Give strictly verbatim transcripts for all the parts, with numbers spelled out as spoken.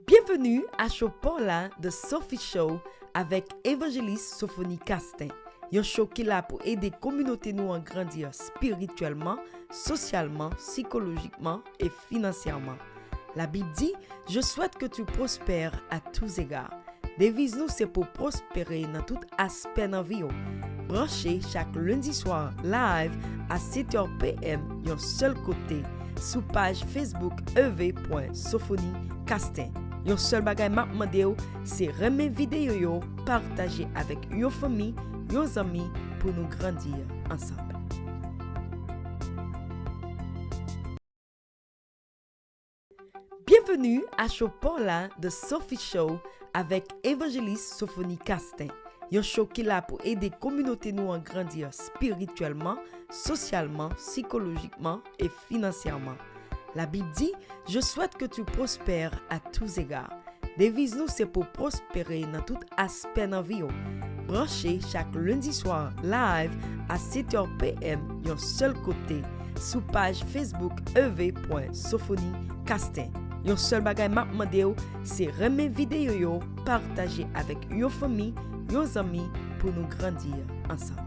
Byenveni a show pa w la, The Sophie Show, avèk Evangelist Sophonie Castin. Yon show ki la pou ede kominote nou an grandi espirityèlman, sosyalman, sikolojikman e finansyèman. La Bible dit, je souhaite que tu prospères à tous égards. Deviz nou se pou pwospere nan tout aspè nan vi w. Branche chak lendi swa live a sèt è p m yon sèl kote sou paj Facebook E V pwen Sophonie Castin. Yon sèl bagay m ap mande w, se renmen videyo yo, pataje avèk yon fanmi, yon zanmi pou nou grandi ansanm. Byenveni a show pa w la, The Sophie Show, avèk Evangelist Sophonie Castin. Yon show ki la pou ede kominote nou an grandi espirityèlman, sosyalman, sikolojikman e finansyèman. La Bible dit, je souhaite que tu prospères à tous égards. Deviz nou se pou pwospere nan tout aspè nan vi w. Branche chak lendi swa live a sèt è p m yon sèl kote sou paj Facebook E V pwen Sophonie Castin. Yon sèl bagay m ap mande w, se renmen videyo yo, pataje avèk yon fanmi, yon zanmi pou nou grandi ansanm.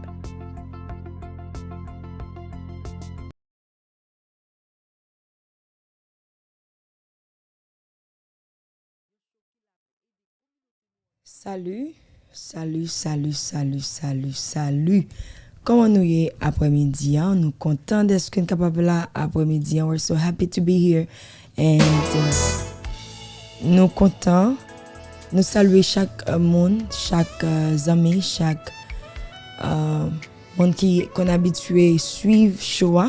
Salut, salut, salut, salut, salut, salut. Kòman nou ye aprèmidi a? Nou kontan dèske n kapab la aprèmidi a. We're so happy to be here. And uh, nou kontan. Nou salye chak uh, moun, chak uh, zanmi, chak uh, moun ki konn abitye swiv show a.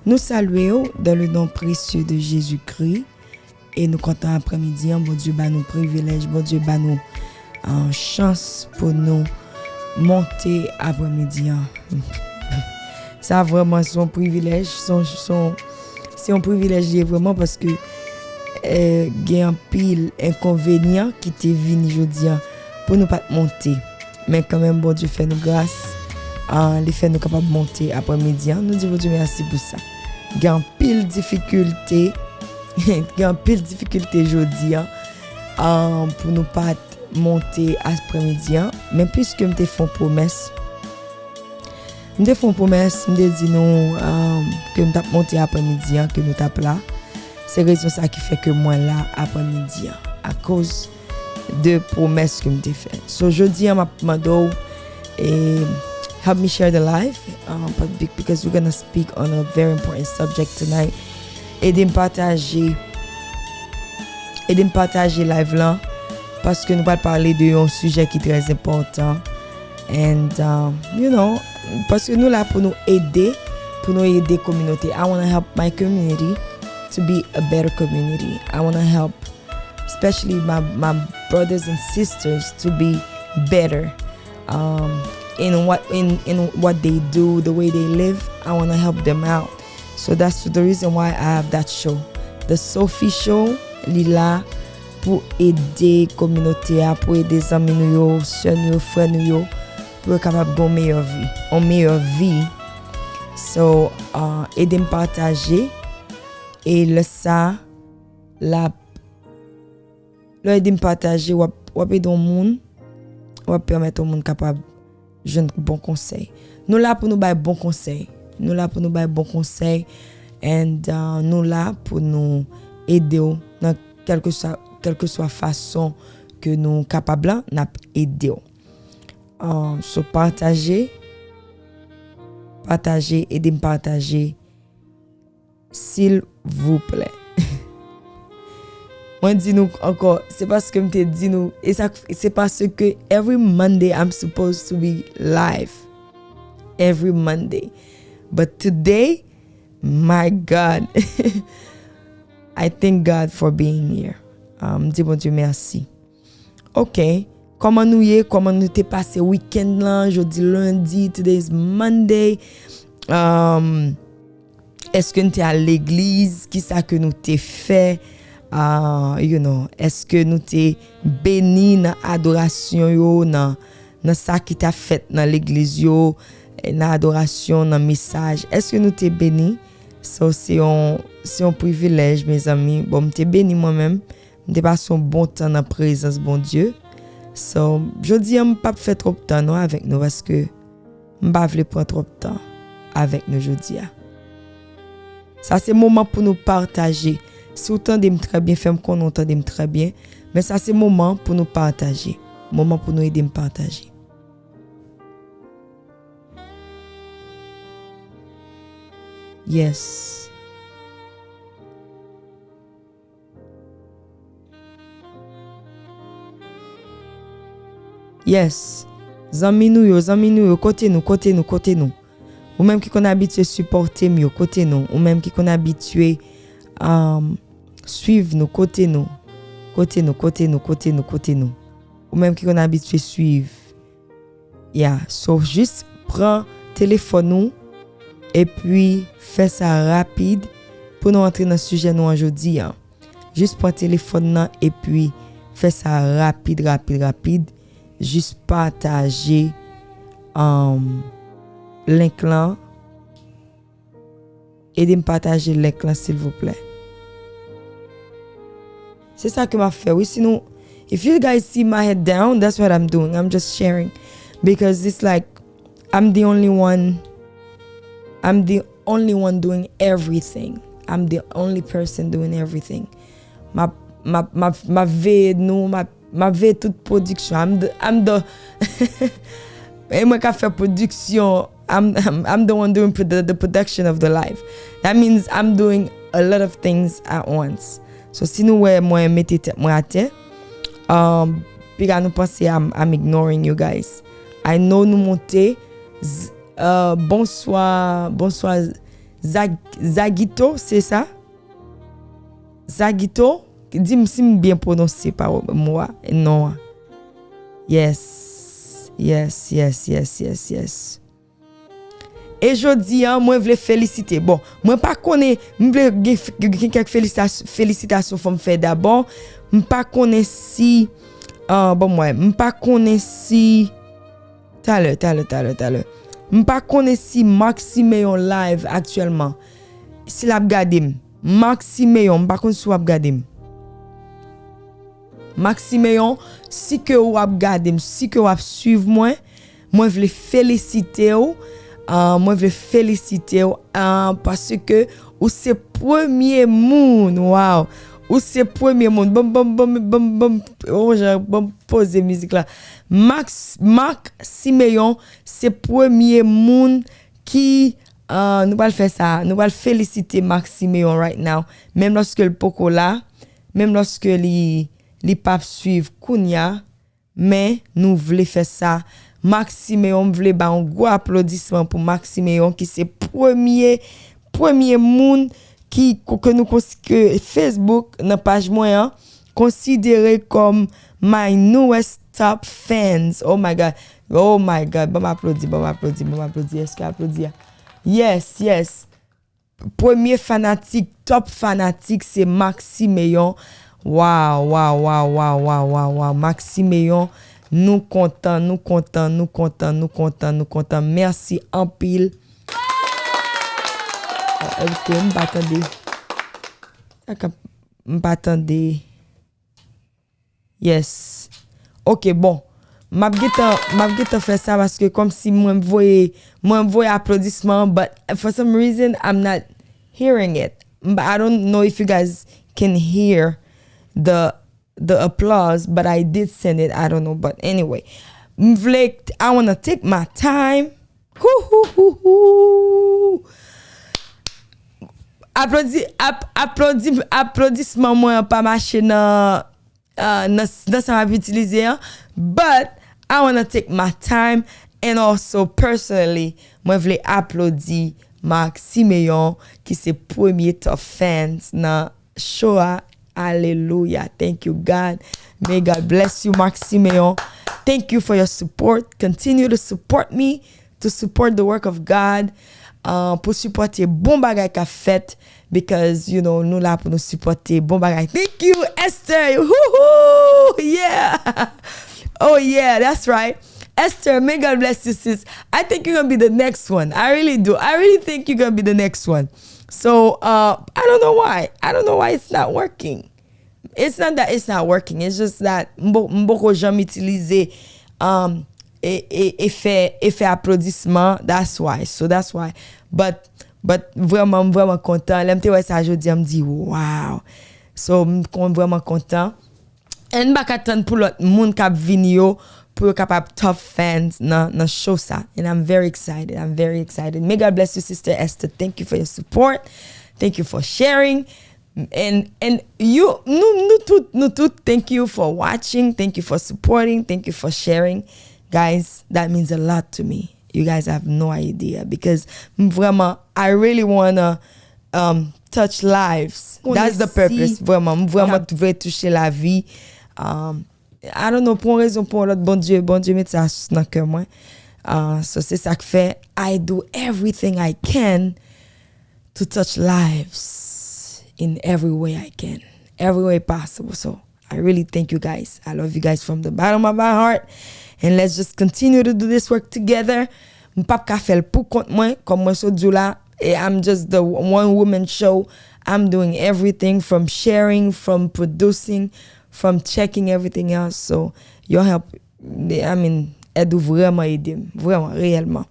Nou salye w dans le nom précieux de Jésus-Christ. E nou kontan aprèmidi an, Bondye ba nou privilèj, Bondye ba nou uh, chans pou nou monte aprèmidi an. Sa vrèman se yon privilèj, se yon, se yon, se yon privilèj li ye vrèman paske eh, gen anpil enkonvenyan ki te vini jodi an pou nou pa t monte. Men kanmenm Bondye fè nou gras, ah, li fè nou kapab monte aprèmidi an. Nou di Bondye mèsi pou sa. Gen anpil difikilte, gen anpil difikilte jodi an, ah, pou nou pa t monte aprèmidi an. Men piske m te fè yon pwomès, m te fè yon pwomès, m te di nou ah, ke m t ap monte aprèmidi an, ke nou t ap la. Se rezon sa ki fè ke mwen la aprèmidi an. Akoz de pwomès ke m te fè. So, jodi an, m ap mande w, eh, help me share the live, uh, but be- because we're gonna speak on a very important subject tonight. Ede m pataje, ede m pataje live lan, paske nou pral pale de yon sijè ki trè enpòtan. And, um, you know, paske nou la pou nou ede, pou nou ede kominote. I wanna help my community to be a better community. I wanna help especially my, my brothers and sisters to be better um, in what in, in what they do, the way they live. I want to help them out. So that's the reason why I have that show. The Sophie Show, li la pou ede kominote a, pou ede zanmi nou yo, sè nou yo, frè nou yo, pou yo kapab gen yon meyè vi, yon meyè vi. So, uh, ede m pataje, e lè sa, l ap Lè w ede m pataje, w ap, w ap ede yon moun, w ap pèmèt yon moun kapab jwenn bon konsèy. Nou la pou nou bay bon konsèy. Nou la pou nou bay bon konsèy. And uh, nou la pou nou ede w nan kèlkeswa, kèlkeswa fason ke nou kapab la, n ap ede w. Uh, so pataje, pataje, ede m pataje. Silvouplè. Mwen di nou ankò, se paske m te di nou, e sa, se paske every Monday I'm supposed to be live. Every Monday. But today, my God, I thank God for being here. Um, m di Bondye mèsi. Ok. Kòman nou ye? Kòman nou te pase wikenn lan? Jodi lendi, today is Monday. Um, èske nou te al legliz? Kisa ke nou te fè? Uh, you know, èske nou te beni nan adorasyon yo, nan, nan sa ki t ap fèt nan legliz yo, nan adorasyon, nan mesaj? Èske nou te beni? So, se yon, se yon privilèj, mezanmi. Bon, m te beni mwen menm. M te pase yon bon tan nan prezans Bondye. So, jodi a, m p ap fè twòp tan non avèk nou paske m pa vle pran twòp tan avèk nou jodi a. Sa se moman pou nou pataje. Si w tande m trè byen, fè m konnen w tande m trè byen. Men sa se moman pou nou pataje. Moman pou nou ede m pataje. Yes. Yes. Zanmi nou yo, zanmi nou yo, kote nou, kote nou, kote nou? Ou menm ki konn abitye sipòte m yo, kote nou? Ou menm ki konn abitye, um, swiv nou, kote nou? Kote nou, kote nou, kote nou, kote nou? Ou menm ki konn abitye swiv. Ya, so, jis pran telefòn ou epi fè sa rapid pou nou antre nan sijè nou an jodi a. Jis pran telefòn nan epi fè sa rapid, rapid, rapid. Jis pataje, um, link lan. Ede m pataje link lan, silvouplè. Se sa ke m ap fè, wi. Si nou, if you guys see my head down, that's what I'm doing. I'm just sharing. Because it's like, I'm the only one, I'm the only one doing everything. I'm the only person doing everything. M ap, m ap, m ap, m ap veye nou, m ap, m ap veye tout pwodiksyon. I'm the, I'm the, e mwen k ap fè pwodiksyon. I'm, I'm, I'm the one doing pro-, the, the production of the live. That means I'm doing a lot of things at once. So, si nou wè mwen mete tèt mwen atè, um, piga nou panse I'm, I'm ignoring you guys. I know nou monte. Z-, uh, bonswa, bonswa, Zag-, Zagito, se sa? Zagito, di m si m byen pwononse pawòl, mo a, non an. Yes. Yes, yes, yes, yes, yes. E jodi a, mwen vle felisite. Bon, mwen pa konnen, m vle gen, gen kèk felisitas-, felisitasyon fò m fè dabò. M pa konnen si, ah, bon, mwen, m pa konnen si, talè, talè, talè, talè. M pa konnen si Marc Simeon live aktyèlman, si l ap gade m. Marc Simeon, m pa konn si w ap gade m. Marc Simeon, si ke w ap gade m, si ke w ap swiv mwen, mwen vle felisite w. Ah, mwen vle felisite w, ah, paske ou se premye moun, waw. Ou se premye moun. Banm, banm, banm, banm, banm, oh, jan, banm poze mizik la. Marc, Marc Simeon, se premye moun ki, ah, nou pral fè sa, nou pral felisite Marc Simeon right now. Menm lòske l poko la, menm lòske li, li p ap swiv kounya, men nou vle fè sa. Marc Simeon, m vle ba yon gwo aplodisman pou Marc Simeon ki se premye, premye moun ki, ke nou kons-, ke Facebook nan paj mwen an konsidere kòm my newest top fans. Oh my God. Oh my God. Banm aplodi, banm aplodi, banm aplodi. Èske aplodi a? Yes, yes. Premye fanatik, top fanatik, se Marc Simeon. Waw, waw, waw. Marc Simeon, nou kontan, nou kontan, nou kontan, nou kontan, nou kontan. Mèsi anpil. Ah, ok, m pa tande. Sa k ap, m pa tande. Yes. Ok, bon. M ap gentan, m ap gentan fè sa paske kòmsi mwen voye, mwen voye aplodisman, but for some reason, I'm not hearing it. M-, I don't know if you guys can hear the, the applause, but I did send it. I don't know, but anyway. M vle, I wanna take my time. Hu, hu, hu, hu. Aplodi-, ap-, aplodi-, aplodisman mwen an pa mache nan, ah, nan, nan sa m ap itilize an. But I wanna take my time and also personally, mwen vle aplodi Marc Simeon, ki se premye top fans nan show a. Alelouya. Thank you, God. May God bless you, Marc Simeon. Thank you for your support. Continue to support me, to support the work of God. Uh, pou sipòte bon bagay k ap fèt, because, you know, nou la pou nou sipòte bon bagay. Thank you, Esther. Woohoo! Yeah. Oh, yeah, that's right. Esther, may God bless you, sis. I think you're gonna be the next one. I really do. I really think you're gonna be the next one. So, uh, I don't know why. I don't know why it's not working. It's not that it's not working. It's just that m po- m poko janm itilize um, e, e, efè, efè aplodisman. That's why. So that's why. But, but vrèman, m vrèman kontan. Lè m te wè sa jodi a, m di, wow. So, m kon vrèman kontan. And m pa ka tann pou lòt moun k ap vini yo, pou yo kapab top fans nan, nan show sa. And I'm very excited. I'm very excited. May God bless you, Sister Esther. Thank you for your support. Thank you for sharing. And, and you, nou, nou tout, nou tout, thank you for watching. Thank you for supporting. Thank you for sharing. Guys, that means a lot to me. You guys have no idea because m vrèman, I really wanna um, touch lives. That's the purpose, vrèman. M vrèman vle touche lavi. Um, I don't know, pou yon rezon, pou yon lòt, Bondye, Bondye met sa nan kè mwen. Uh, so se sa k fè I do everything I can to touch lives in every way I can, every way possible. So I really thank you guys. I love you guys from the bottom of my heart. And let's just continue to do this work together. M pap ka fè l pou kont mwen, kòm mwen sot di w la. Eh, I'm just the one woman show. I'm doing everything from sharing, from producing, from checking everything else. So your help, I mean, èd ou vrèman ede m, vrèman, reyèlman.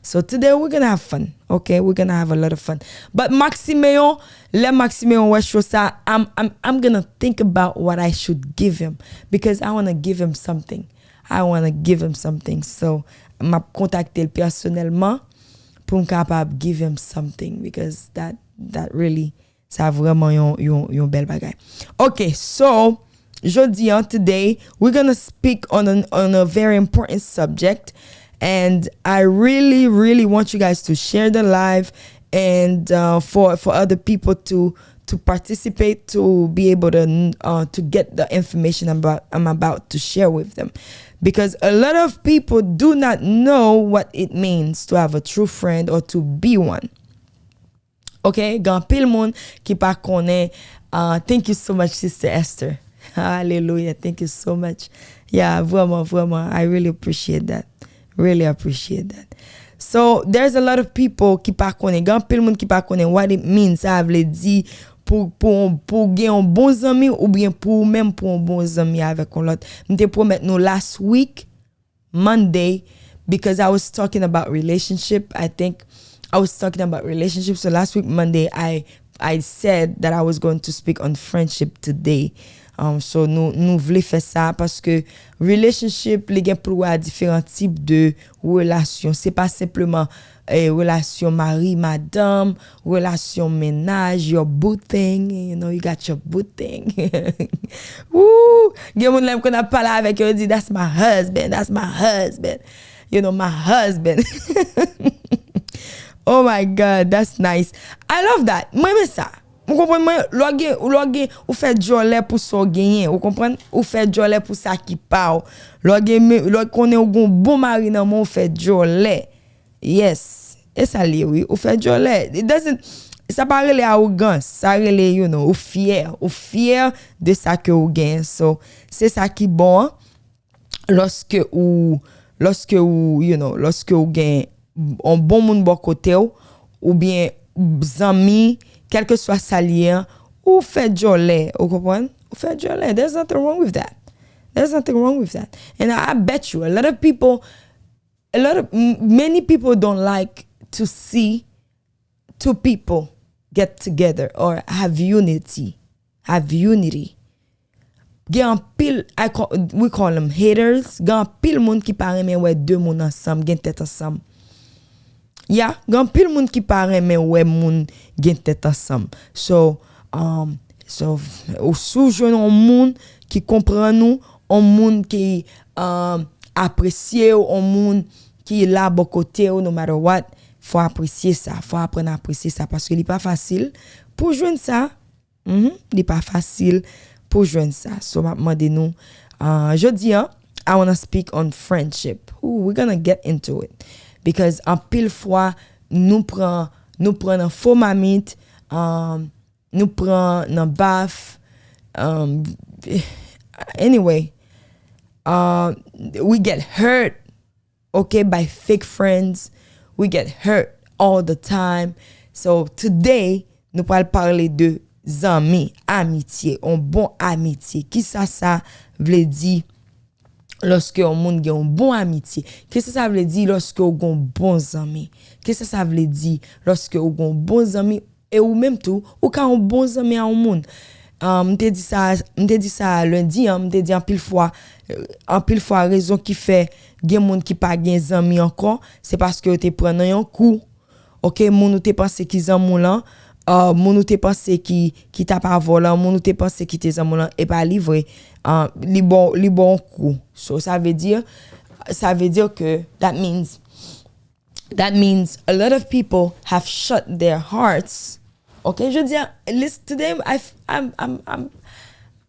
So today we're gonna have fun, okay? We're gonna have a lot of fun. But Maximeon, lè Maximeon wè show sa, I'm, I'm, I'm gonna think about what I should give him because I wanna give him something. I wanna give him something. So, m ap kontakte l pèsonèlman pou m kapab give him something because that, that really, sa vrèman yon, yon, yon bèl bagay. Ok, so, jodi an, today, we're gonna speak on, an, on a very important subject, and I really, really want you guys to share the live and uh, for, for other people to to participate, to be able to uh, to get the information about, I'm about to share with them, because a lot of people do not know what it means to have a true friend or to be one. Ok, gen anpil moun ki pa konnen. Uh, thank you so much, Sister Esther. Hallelujah. Thank you so much. Yeah, vrèman, vrèman, I really appreciate that. Really appreciate that. So, there's a lot of people ki pa konnen. Gen anpil moun ki pa konnen what it means. Sa vle di pou, pou, pou gen yon bon zanmi oubyen pou ou menm pou yon bon zanmi avèk yon lòt. M te pwomèt nou last week, Monday, because I was talking about relationship. I think I was talking about relationship. So last week, Monday, I, I said that I was going to speak on friendship today. Um, so nou, nou vle fè sa paske relationship, li gen pou l wè a diferan tip de relasyon. Se pa senpleman eh, relasyon mari, madanm, relasyon mennaj, your boo thing, you know, you got your boo thing. Woo! Gen moun lè m konn ap pale avèk yo, yo di, that's my husband, that's my husband. You know, my husband. Oh my God, that's nice. I love that. Mwen renmen sa. Ou konprann mwen? Lè w gen, lè w gen, ou fè djòlè pou sa w genyen. Ou konprann? Ou fè djòlè pou sa ki pa w. Lè w gen, lè w konnen w gen yon bon mari nan men w, ou fè djòlè. Yes. E sa l ye, wi. Ou fè djòlè. It doesn't, sa pa rele awogans. Sa rele, you know, ou fyè. Ou fyè de sa ke ou genyen. So, se sa ki bon an. Lòske ou, lòske ou, you know, lòske ou gen yon bon moun bò kote w, oubyen zanmi, kèlkeswa sa l ye an, ou fè djòlè, ou konprann? Ou fè djòlè. There's nothing wrong with that. There's nothing wrong with that. And I, I bet you a lot of people, a lot of, m- many people don't like to see two people get together or have unity. Have unity. Gen anpil, I call, we call them haters. Gen anpil moun ki pa renmen wè de moun ansanm, gen tèt ansanm. Ya, gen anpil moun ki pa renmen wè moun gen tèt ansanm. So, um, so, ou si w jwenn yon moun ki konprann ou, yon moun ki um, apresye w, yon moun ki la bò kote w, no matter what, fò apresye sa, fò aprann apresye sa, paske li pa fasil pou jwenn sa. Mhm, li pa fasil pou jwenn sa. So, m ap mande nou, uh, jodi an, I wanna speak on friendship. Ooh, we're gonna get into it. Because anpil fwa, nou pran, nou pran nan fo mamit, um, nou pran nan baf. Um, anyway, uh, we get hurt, okay, by fake friends. We get hurt all the time. So today, nou pral pale de zanmi, amitye, yon bon amitye. Kisa sa vle di lòske yon moun gen yon bon amitye? Kisa sa vle di lòske w gen yon bon zanmi? Kisa sa vle di lòske w gen yon bon zanmi? E ou menm tou, ou ka yon bon zanmi a yon moun. Ah, m te di sa, m te di sa lendi an, m te di anpil fwa, anpil fwa rezon ki fè gen moun ki pa gen zanmi ankò, se paske yo te pran nan yon kou. Ok, moun ou te panse ki zanmi w lan, ah, moun ou te panse ki, ki t ap avè w lan, moun ou te panse ki te zanmi w lan, e pa li vre. Ah, li ba w, li ba w yon kou. So, sa vle di, sa vle di ke, that means, that means a lot of people have shut their hearts. Ok, je dis, listen, today I, I'm, I'm, I'm,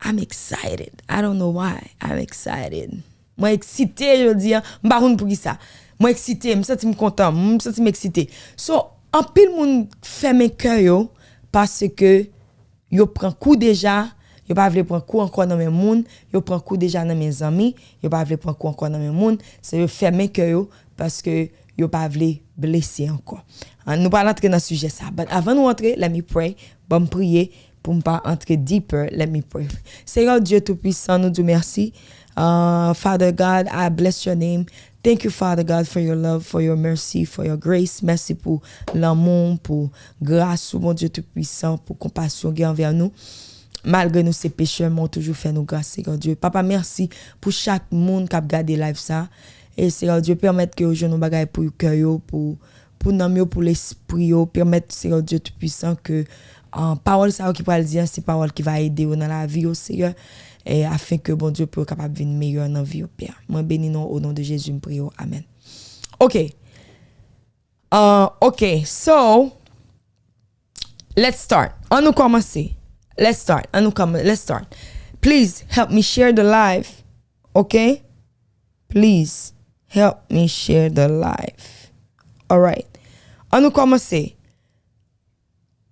I'm excited. I don't know why. I'm excited. Mwen eksite jodi a. M pa konn poukisa. Mwen eksite, m santi m kontan, m santi m eksite. So, anpil moun fèmen kè yo paske yo pran kou deja, yo pa vle pran kou ankò nan men moun, yo pran kou deja nan men zanmi, yo pa vle pran kou ankò nan men moun, se yo fèmen kè yo paske yo pa vle blese ankò. Ah, nou pral antre nan sijè sa. But avan nou antre, let me pray. Ban m priye pou m pa antre deeper. Let me pray. Seyè Dye Toupisan, nou di w mèsi. Ah, Father God, I bless your name. Thank you, Father God, for your love, for your mercy, for your grace. Mèsi pou lanmou, pou gras ou, Bondye Toupisan, pou konpasyon ou gen anvè nou. Malgre nou se pechè, men ou toujou fè nou gras, Seyè Dye. Papa, mèsi pou chak moun k ap gade live sa. E Seyè Dye, pèmèt ke yo jwenn yon bagay pou kè yo, pou, pou nanm yo, pou lespri yo. Pèmèt, Seyè Dye Toupisan, ke, ah, pawòl sa yo ki pral di an, se pawòl ki va ede yo nan lavi yo, Seyè. E afen ke Bondye pou yo kapab vin meyè nan vi yo, Pè. Mwen beni nou, o non de Jezi, m priye w. Amèn. Ok. Ah, ok, so, let's start. An nou kòmanse. Let's start. An nou kòmanse. Let's start. Please help me share the live. Ok? Please help me share the live. Alright. An nou kòmanse.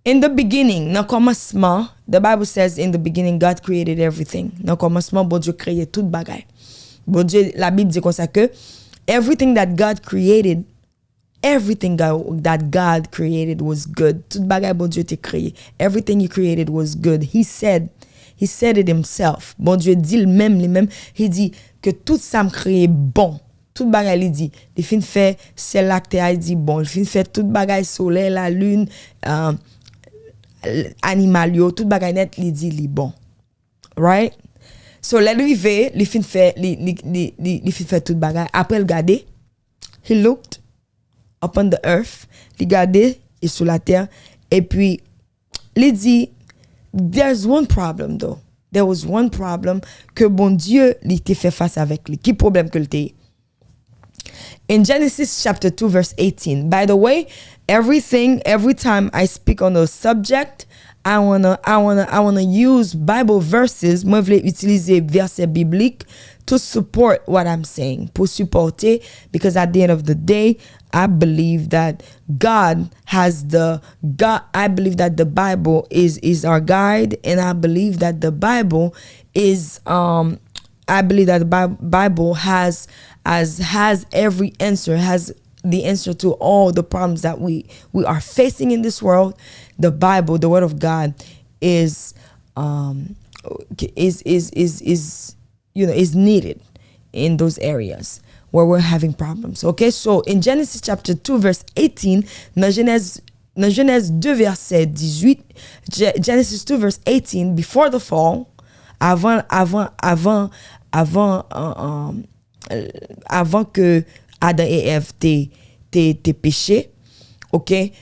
In the beginning, nan kòmansman, the Bible says, "In the beginning, God created everything." Nan kòmansman, Bondye kreye tout bagay. Bondye, Labib di konsa ke, "Everything that God created, everything God, that God created was good." Tout bagay Bondye te kreye. Everything he created was good. He said, he said it himself. Bondye di l menm, li menm, he di ke tout sa m kreye bon. Tout bagay li di. Li fin fè syèl la ak tè a, li di bon. Li fin fè tout bagay, solèy, lalin, ah, animal yo, tout bagay nèt, li di li bon. Right? So, lè l rive, li fin fè, li, li, li, li, li fin fè tout bagay. Apre l gade, he looked upon the earth, li gade e sou latè, epi li di, "There's one problem though." There was one problem ke Bondye li te fè fas avèk li. Ki pwoblèm ke l te ye? In Genesis chapter two verse eighteen. By the way, everything, every time I speak on a subject, I wanna, I wanna, I wanna use Bible verses. Mwen vle itilize vèsè biblik to support what I'm saying. Pou sipòte, because at the end of the day, I believe that God has the, God, I believe that the Bible is, is our guide, and I believe that the Bible is, um, I believe that the Bi-, Bible has, has, has every answer, has the answer to all the problems that we, we are facing in this world. The Bible, the Word of God, is, um, is, is, is, is, you know, is needed in those areas where we're having problems. Okay, so in Genesis chapter two verse eighteen, nan Jenèz, nan Jenèz two vèsè dizuit, Ge-, Genesis two verse eighteen, before the fall, avan, avan, avan, avan, uh, um, avan ke Adan e Èv te, te, te peche, ok?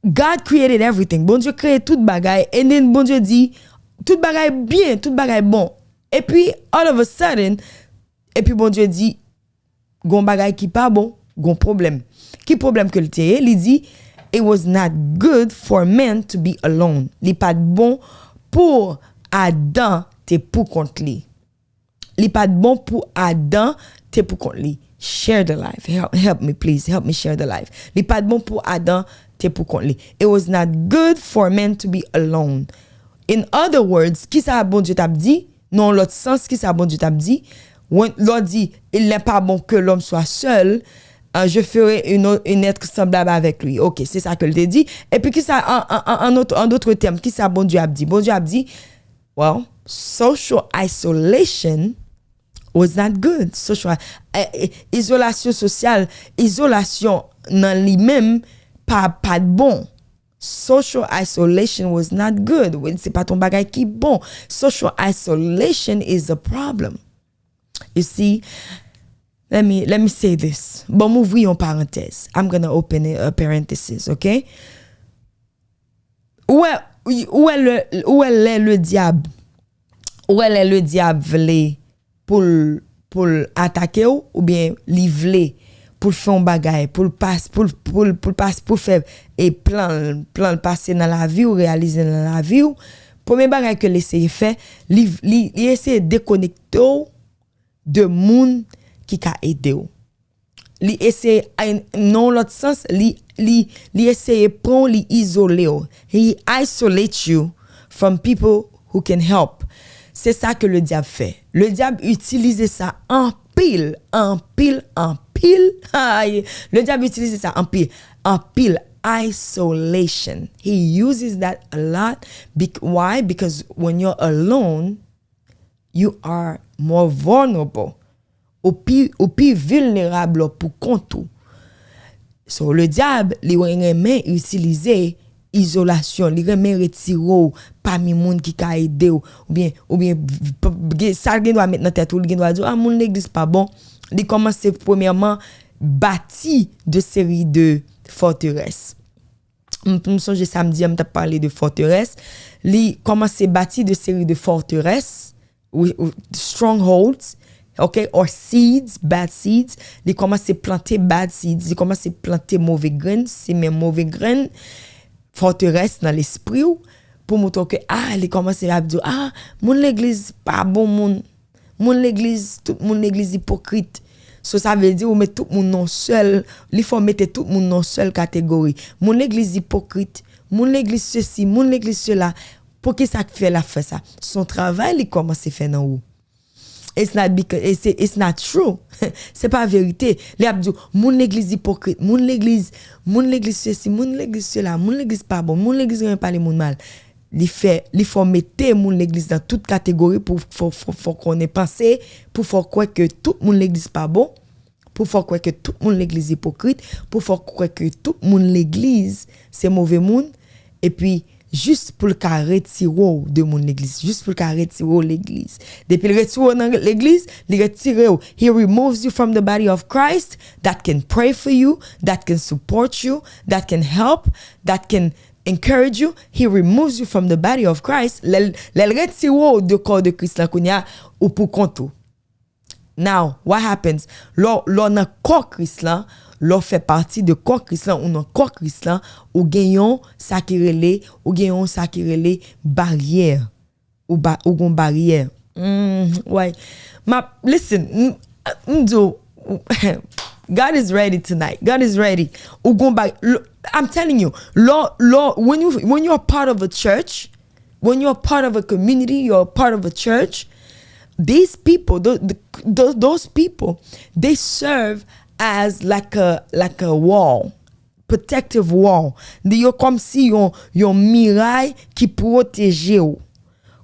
God created everything. Bondye kreye tout bagay, and then Bondye di, tout bagay byen, tout bagay bon. Epi, all of a sudden, epi Bondye di, gon bagay ki pa bon, gon pwoblèm. Ki pwoblèm ke l te ye? Li di, "It was not good for man to be alone." Li pa t bon pou Adan te pou kont li. Li pa t bon pou Adan te pou kont li. Share the live. Help, help me, please. Help me share the live. Li pa t bon pou Adan te pou kont li. "It was not good for man to be alone." In other words, kisa Bondye t ap di? Nan yon lòt sans, kisa Bondye t ap di? When, lè w di, "Il n'est pas bon que l'homme soit seul," Ah, je ferai une, autre- une être semblable avec lui. Ok, se sa ke l te di. Epi kisa, an, an, an, an, an d'autres termes, kisa Bondye ap di? Bondye ap di, well, social isolation was not good. Social, eh, eh, izolasyon sosyal, izolasyon nan li menm pa, pa t bon. Social isolation was not good. Se pa t yon bagay ki bon. Social isolation is a problem. You see, let me, let me say this. Bon, m ouvri yon parantèz. I'm gonna open a parenthesis, ok? Ou wè, ou wè lè, ou wè lè le dyab, ou wè lè le dyab vle pou l, pou l atake w, oubyen li vle pou l fè yon bagay, pou l pas, pou l, pou l, pou l pas, pou l fè e plan, plan l pase nan lavi w, reyalize nan lavi w, premye bagay ke l eseye fè, li, li, li eseye dekonekte w de moun ki ka ede w. Li eseye, nan yon lòt sans, li, li, li eseye pran w, li izole w. He isolates you from people who can help. Se sa ke le dyab fè. Le dyab itilize sa anpil, anpil, anpil. Le dyab itilize sa anpil, anpil. Isolation. He uses that a lot. Bec- why? Because when you're alone, you are more vulnerable. Ou pi, ou pi vilnerab lè w pou kont ou. So, le dyab, li renmen itilize izolasyon, li renmen retire w pami moun ki ka ede w, oubyen, oubyen, sa l gen dwa met nan tèt ou, li gen dwa di, ah, moun legliz pa bon. Li kòmanse, premyèman, bati de seri de fòterès. M, m sonje samdi an, m t ap pale de fòterès. Li kòmanse bati de seri de fòterès, strongholds, ok, or seeds, bad seeds. Li kòmanse plante bad seeds, li kòmanse plante move grenn, simen move grenn, fòterès nan lespri w, pou montre w ke, ah, li kòmanse ap di w, ah, moun legliz pa bon moun. Moun legliz, tout moun legliz ipokrit. So, sa vle di ou met tout moun nan sèl, li fè w mete tout moun nan sèl kategori. Moun legliz ipokrit, moun legliz sesi, moun legliz sela. Poukisa k fè l ap fè sa? Se yon travay li kòmanse fè nan ou. It's not because, it's, it's not true. Se pa verite. Li ap di w, moun legliz ipokrit, moun legliz, moun legliz sesi, moun legliz sela, moun legliz pa bon, moun legliz renmen pale moun mal. Li fè, li fè w mete moun legliz nan tout kategori pou fè, fè, fè w konnen panse, pou fè w kwè ke tout moun legliz pa bon, pou fè w kwè ke tout moun legliz ipokrit, pou fè w kwè ke tout moun legliz se move moun, epi jis pou l ka retire w de moun legliz, jis pou l ka retire w legliz. Depi l retire w nan legliz, li retire w. He removes you from the body of Christ that can pray for you, that can support you, that can help, that can encourage you, he removes you from the body of Christ. Lè l, lè l retire w de kò de Kris lan kounye a, ou pou kont ou. Now, what happens? Lè w, lè w nan kò Kris lan, lè w fè pati de kò Kris lan, ou nan kò Kris lan, ou gen yon sa ki rele, ou gen yon sa ki rele baryè. Ou ba, ou gon baryè. Mm, wè. Ma, listen, m, m di w, God is ready tonight. God is ready. Ou gon baryè. I'm telling you, lò, lò, when you, when you're part of a church, when you're part of a community, you're part of a church, these people, the, the, the, those people, they serve as like a, like a wall, protective wall. Yo kòmsi yon, yon miray ki pwoteje w.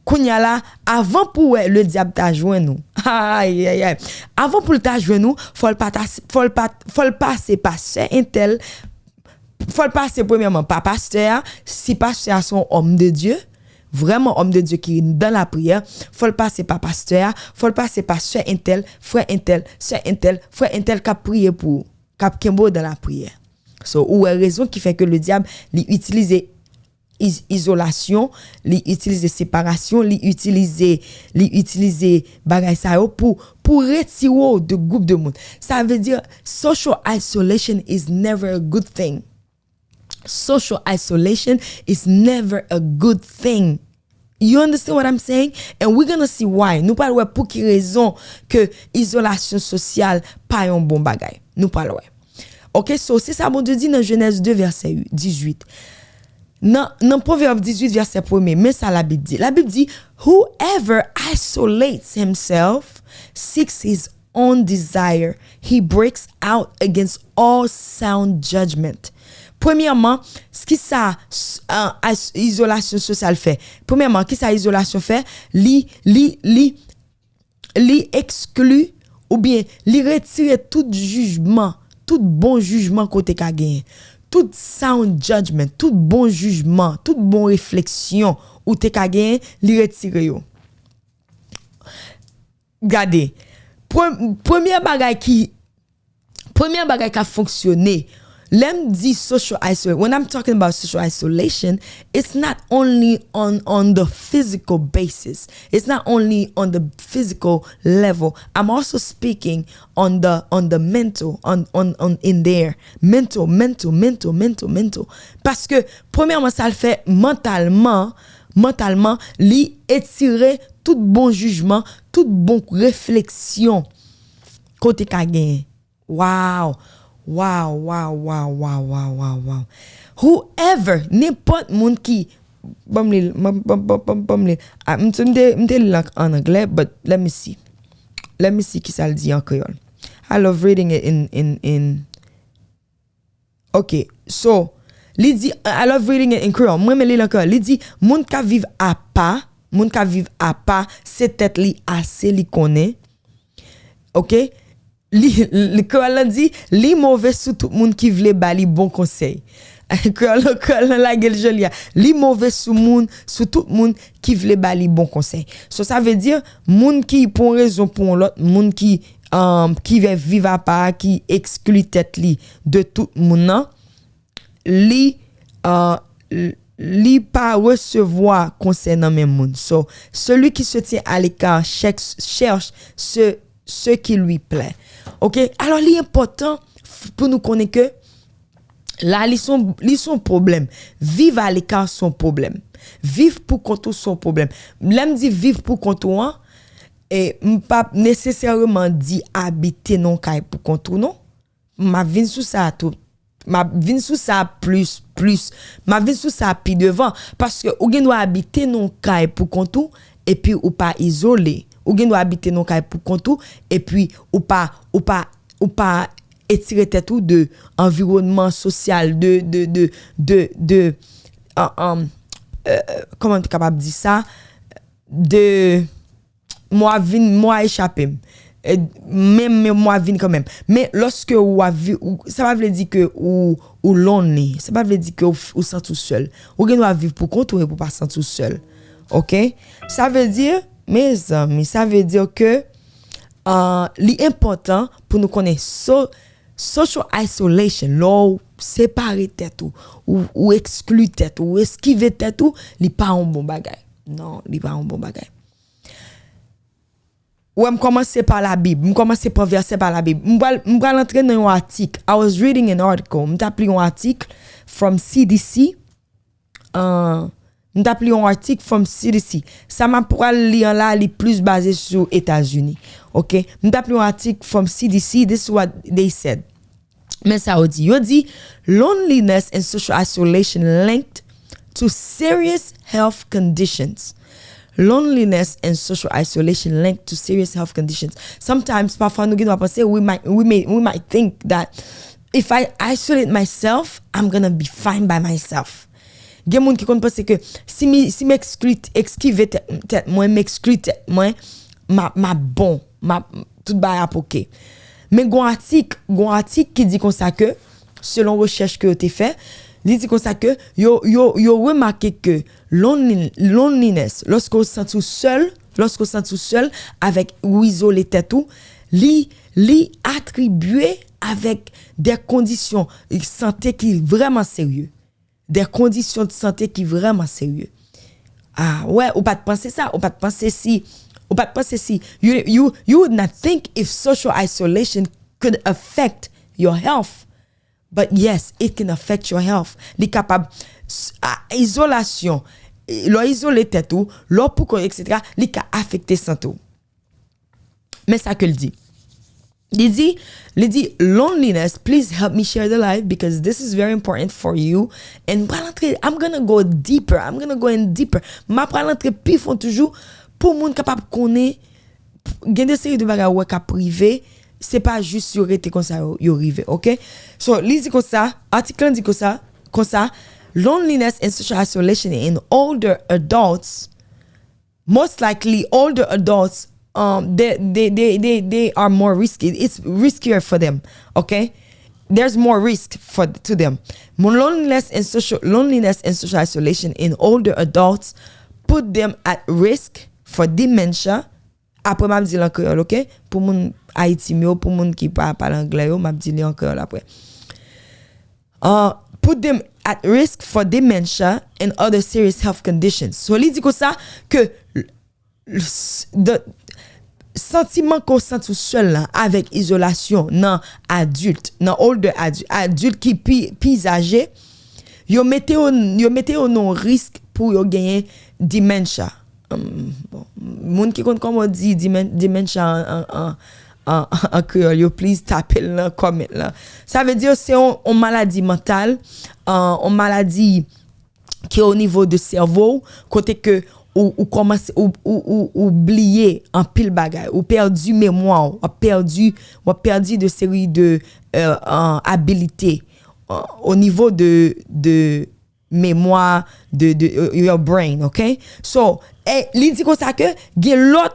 Kounye a la, avan pou wè le dyab ta jwenn ou. Ay, ay, ay. Avan pou l ta jwenn ou, fò l pa ta, fò l pa, fò l pase pa sè entèl, fò l pase premyèman pa pastè a, si pastè a se yon homme de Dieu, vrèman homme de Dieu ki dan lapriyè, fò l pase pa pastè a, fò l pase pa sè entèl, frè entèl, sè entèl, frè entèl k ap priye pou ou, k ap kenbe w dan lapriyè. So, ou wè rezon ki fè ke le dyab, li itilize iz-, izolasyon, li itilize separasyon, li itilize, li itilize bagay sa yo pou, pou retire w de gwoup de moun. Sa vle di, social isolation is never a good thing. Social isolation is never a good thing. You understand what I'm saying? And we're gonna see why. Nou pral wè pou ki rezon ke izolasyon sosyal pa yon bon bagay. Nou pral wè. Ok, so se sa Bondye di nan Jenèz de vèsè dizuit. Nan, nan Pwovèb dizuit vèsè premye, men sa Labib di. Labib di, whoever isolates himself seeks his own desire. He breaks out against all sound judgment. Premyèman, kisa s- a- as- izolasyon sosyal fè? Premyèman, kisa izolasyon fè? Li, li, li, li ekskli oubyen li retire tout jijman, tout bon jijman ke w te ka genyen. Tout sound judgment, tout bon jijman, tout bon refleksyon ou te ka genyen, li retire yo. Gade, pre- premyè bagay ki premyè bagay k ap fonksyone, lè m di social isolation, when I'm talking about social isolation, it's not only on, on the physical basis. It's not only on the physical level. I'm also speaking on the, on the mental, on, on, on in there. Mental, mental, mental, mental, mental. Paske, premyèman, sa l fè mantalman, mantalman, li etire tout bon jijman, tout bon refleksyon ke w te ka genyen. Wow! Wow, wow, wow, wow, wow, wow, wow. Whoever, nenpòt moun ki, ban m li, ban, ban, ban, ban, ban m li. Ah, m te, m te, m te li l an, an anglè, but let me see. Let me see kisa l di an kreyòl. I love reading it in, in, in. Ok, so, li di, I love reading it in Creole. Mwen renmen li l an kreyòl. Li di, moun k ap viv apa, moun k ap viv apa, se tèt li ase li konnen. Ok? Li, li, kreyòl lan di, li move sou tout moun ki vle ba li bon konsèy. Kreyòl, kreyòl lan lage l joli a. Li move sou moun, sou tout moun ki vle ba li bon konsèy. So, sa vle di, moun ki, pou yon rezon, pou yon lòt, moun ki, um, ki vle viv apa, ki ekskli tèt li de tout moun nan, li, uh, li pa resevwa konsèy nan men moun. So, celui qui se tient à l'écart cherche, cherche ce, ce qui lui plaît. Ok? Alò, li enpòtan f- pou nou konnen ke la, li son, li son pwoblèm. Viv aleka son pwoblèm. Viv pou kont ou son pwoblèm. Lè m di viv pou kont ou an, e m p ap nesesèreman di abite nan kay pou kont ou non. M ap vin sou sa tou. M ap vin sou sa plis, plis. M ap vin sou sa pi devan. Paske ou gen dwa abite nan kay pou kont ou, epi ou pa izole. Ou gen dwa abite nan kay pou kont ou, epi ou pa, ou pa, ou pa etire tèt ou de anviwònman sosyal, de, de, de, de, de, an, an, euh, kòman m te kapab di sa? De, mo a vin, mo a echape m. E, men, men mo a vin kanmenm. Men lòske ou ap vi-, ou, sa pa vle di ke ou, ou lonely. Sa pa vle di ke ou, ou santi w sèl. Ou gen dwa viv pou kont ou epi ou pa santi w sèl. Ok? Sa vle di, mezanmi, sa vle di ke, uh, li enpòtan pou nou konnen so, social isolation, lè w separe tèt ou, ou, ou ekskli tèt ou, ou eskive tèt ou, li pa yon bon bagay. Non, li pa yon bon bagay. Ou wè, m kòmanse pa Labib. M kòmanse pa vèsè pa Labib. M pral, m pral antre nan yon atik. I was reading an article. M t ap li yon atik from C D C. Uh, m t ap li yon atik from C D C. Sa m ap pral li an la, li plis baze sou Etazini. Ok? M t ap li yon atik from C D C. This is what they said. Men sa yo di. Yo di, loneliness and social isolation linked to serious health conditions. Loneliness and social isolation linked to serious health conditions. Sometimes, pafwa nou gen dwa panse, we might, we may, we might think that if I isolate myself, I'm gonna be fine by myself. Gen moun ki konn panse ke si mi, si m ekskli, ekskive tèt, tèt mwen, m ekskli tèt mwen, m a, m a bon, m a, tout bagay ap oke. Men gon atik, gon atik ki di konsa ke, selon rechèch ke yo te fè, li di konsa ke yo, yo, yo remake ke lonely, loneliness, lòske w santi w sèl, lòske w santi w sèl avèk ou izole tèt ou, li, li atribye avèk de kondisyon sante ki vrèman serye. De kondisyon de sante ki vrèman serye. Ah, wè, ou pa t panse sa, ou pa t panse si, ou pa t panse si, you, you, you would not think if social isolation could affect your health. But yes, it can affect your health. Li kapab, s- a- izolasyon, e, lè w izole tèt ou, lè w poukont, et cetera, li ka afekte sante w. Men sa ke l di. Li di, li di, loneliness, please help me share the live because this is very important for you. And m pral antre, I'm gonna go deeper, I'm gonna go in deeper. M ap pral antre pi fon toujou pou moun kapab konnen gen de seri de bagay ou wè k ap rive, se pa jis yo rete konsa yo, yo rive, ok? So, li di konsa, atik lan di konsa, konsa, loneliness and social isolation in older adults, most likely older adults, um, they, they, they, they, they are more risky. It's riskier for them, okay? There's more risk for to them. Loneliness and social loneliness and social isolation in older adults put them at risk for dementia. Apre m ap di l an kreyòl, ok? Pou moun Ayiti m yo, pou moun ki pa pale anglè yo, m ap di li an kreyòl apre. Uh, put them at risk for dementia and other serious health conditions. So, li di konsa ke l- s- the, santiman ke w santi w sèl la avèk izolasyon nan adilt, nan older adilt, adilt ki pi, pi aje, yo mete yo, yo mete yo nan risk pou yo genyen dementia. Um, bon, moun ki konn kòman di demen- dementia an, an, an, an, an kreyòl, yo please tape l nan comment lan. Sa vle di se yon, yon maladi mantal, uh, yon maladi ki o nivo de sèvo w, kote ke ou, ou kòmanse, ou, ou, ou, ou bliye anpil bagay, ou pèdi memwa w, w ap pèdi, w ap pèdi de seri de, euh, euh, abilite, euh, o nivo de, de memwa, de, de, euh, your brain, ok? So, e, li di konsa ke gen lòt,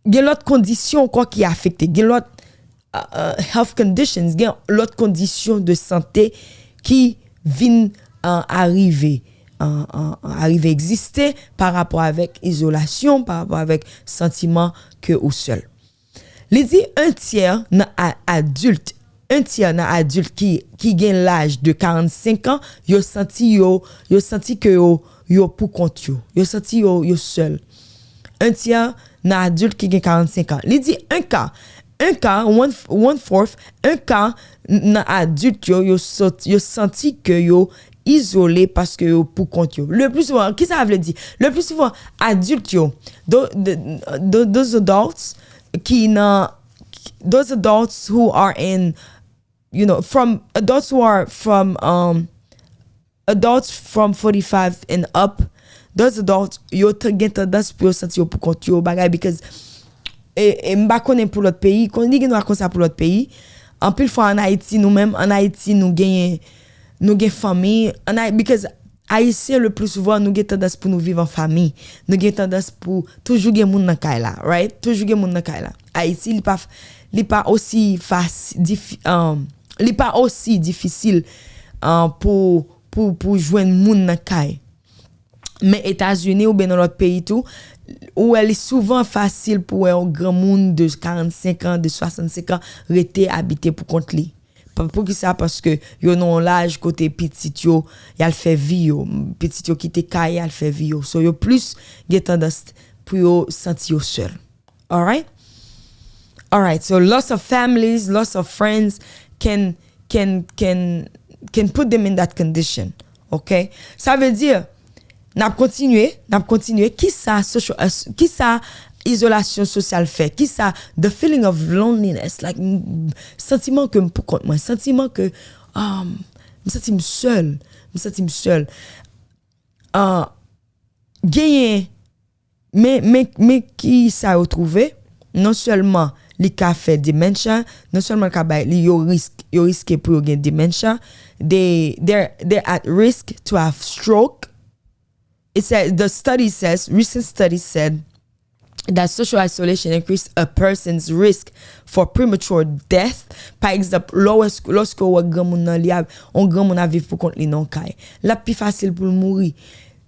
gen lòt kondisyon ankò ki afekte, gen lòt, uh, uh, health conditions, gen lòt kondisyon de sante ki vin, uh, arive, uh, uh, arive egziste pa rapò avèk izolasyon, pa rapò avèk santiman ke ou sèl. Li di un tiers nan a- adilt, un tiers nan adilt ki, ki gen laj de quarante-cinq ans, yo santi yo, yo santi ke yo, yo pou kont yo. Yo santi yo, yo sèl. Un tiers nan adilt ki gen quarante-cinq ans. Li di un quart, un quart, one, one fourth, un quart nan adilt yo, yo, sot- yo santi ke yo izole paske yo pou kont yo. Le plus souvent, ki sa vle di? Le plus souvent, adilt yo, tho- the- tho- those adults ki nan, those adults who are in, you know, from adults who are from, um, adults from forty-five and up, those adults, yo t- gen tandans pou yo santi yo pou kont yo, bagay, because, e, e m pa konnen pou lòt peyi, kon- li gen dwa konsa pou lòt peyi. Anpil fwa an Ayiti, nou menm, an Ayiti, nou genyen, nou gen fanmi, an Ay- because Ayisyen, le plus souvent, nou gen tandans pou nou viv an fanmi. Nou gen tandans pou toujou gen moun nan kay la, right? Toujou gen moun nan kay la. Ayiti, li pa, f- li pa osi fas- difi- um, li pa osi difisil, uh, pou, pou, pou jwenn moun nan kay. Men Etazini oubyen nan lòt peyi tou, ou wè li souvan fasil pou wè yon granmoun de quarante-cinq ans, de soixante-cinq ans rete abite pou kont li. Pa- Poukisa? Paske yo nan yon laj kote pitit yo, y al fè vi yo. Pitit yo kite kay, y al fè vi yo. So, yo plis gen tandans pou yo santi yo sèl. Alright? Alright, so loss of families, loss of friends can, can, can, can put them in that condition. Ok? Sa vle di, n ap kontinye, n ap kontinye. Kisa social, uh, kisa izolasyon sosyal fè? Kisa the feeling of loneliness, like, m- santiman ke m pou kont mwen, santiman ke, um, m santi m sèl, m santi m sèl. Uh, genyen, men, men, men ki sa yo twouve, non sèlman li ka fè dementia, non sèlman li ka bay li yo risk, yo riske pou yo gen dementia, they, they're, they're at risk to have stroke. It said, the study says, recent study said that social isolation increase a person's risk for premature death. Pa egzanp, lè w wè, lòske w wè granmoun nan, li ap, yon granmoun ap viv pou kont li nan yon kay, l ap pi fasil pou l mouri.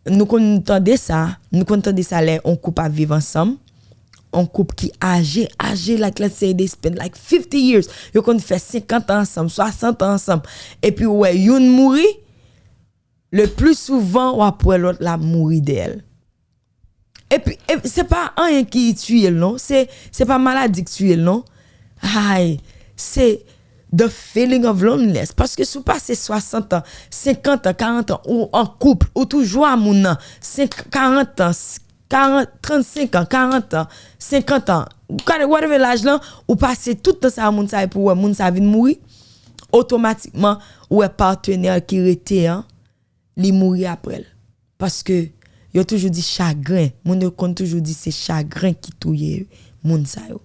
Nou konn tande sa, nou konn tande sa lè yon koup ap viv ansanm. Yon koup ki aje, aje, like, let's say they spend, like, fifty years. Yo konn fè senkant an ansanm, swasant an ansanm. Epi w wè youn mouri, le plus souvent, w ap wè lòt la mouri dèyè l. Epi, epi se pa anyen ki tiye l, non. Se, se pa maladi ki tiye l, non. Ay, se the feeling of loneliness. Paske si w pase swasant an, senkant an, karant an, ou an koup, ou toujou a moun nan, senk- karant an, s- karant, trannsenk an, karant an, senkant an, ou ka- whatever laj lan, ou pase tout tan sa a moun sa, epi w wè moun sa vin mouri, otomatikman, ou wè patnè ki rete an, li mouri apre l. Paske yo toujou di chagren. Moun yo konn toujou di se chagren ki touye, moun sa yo.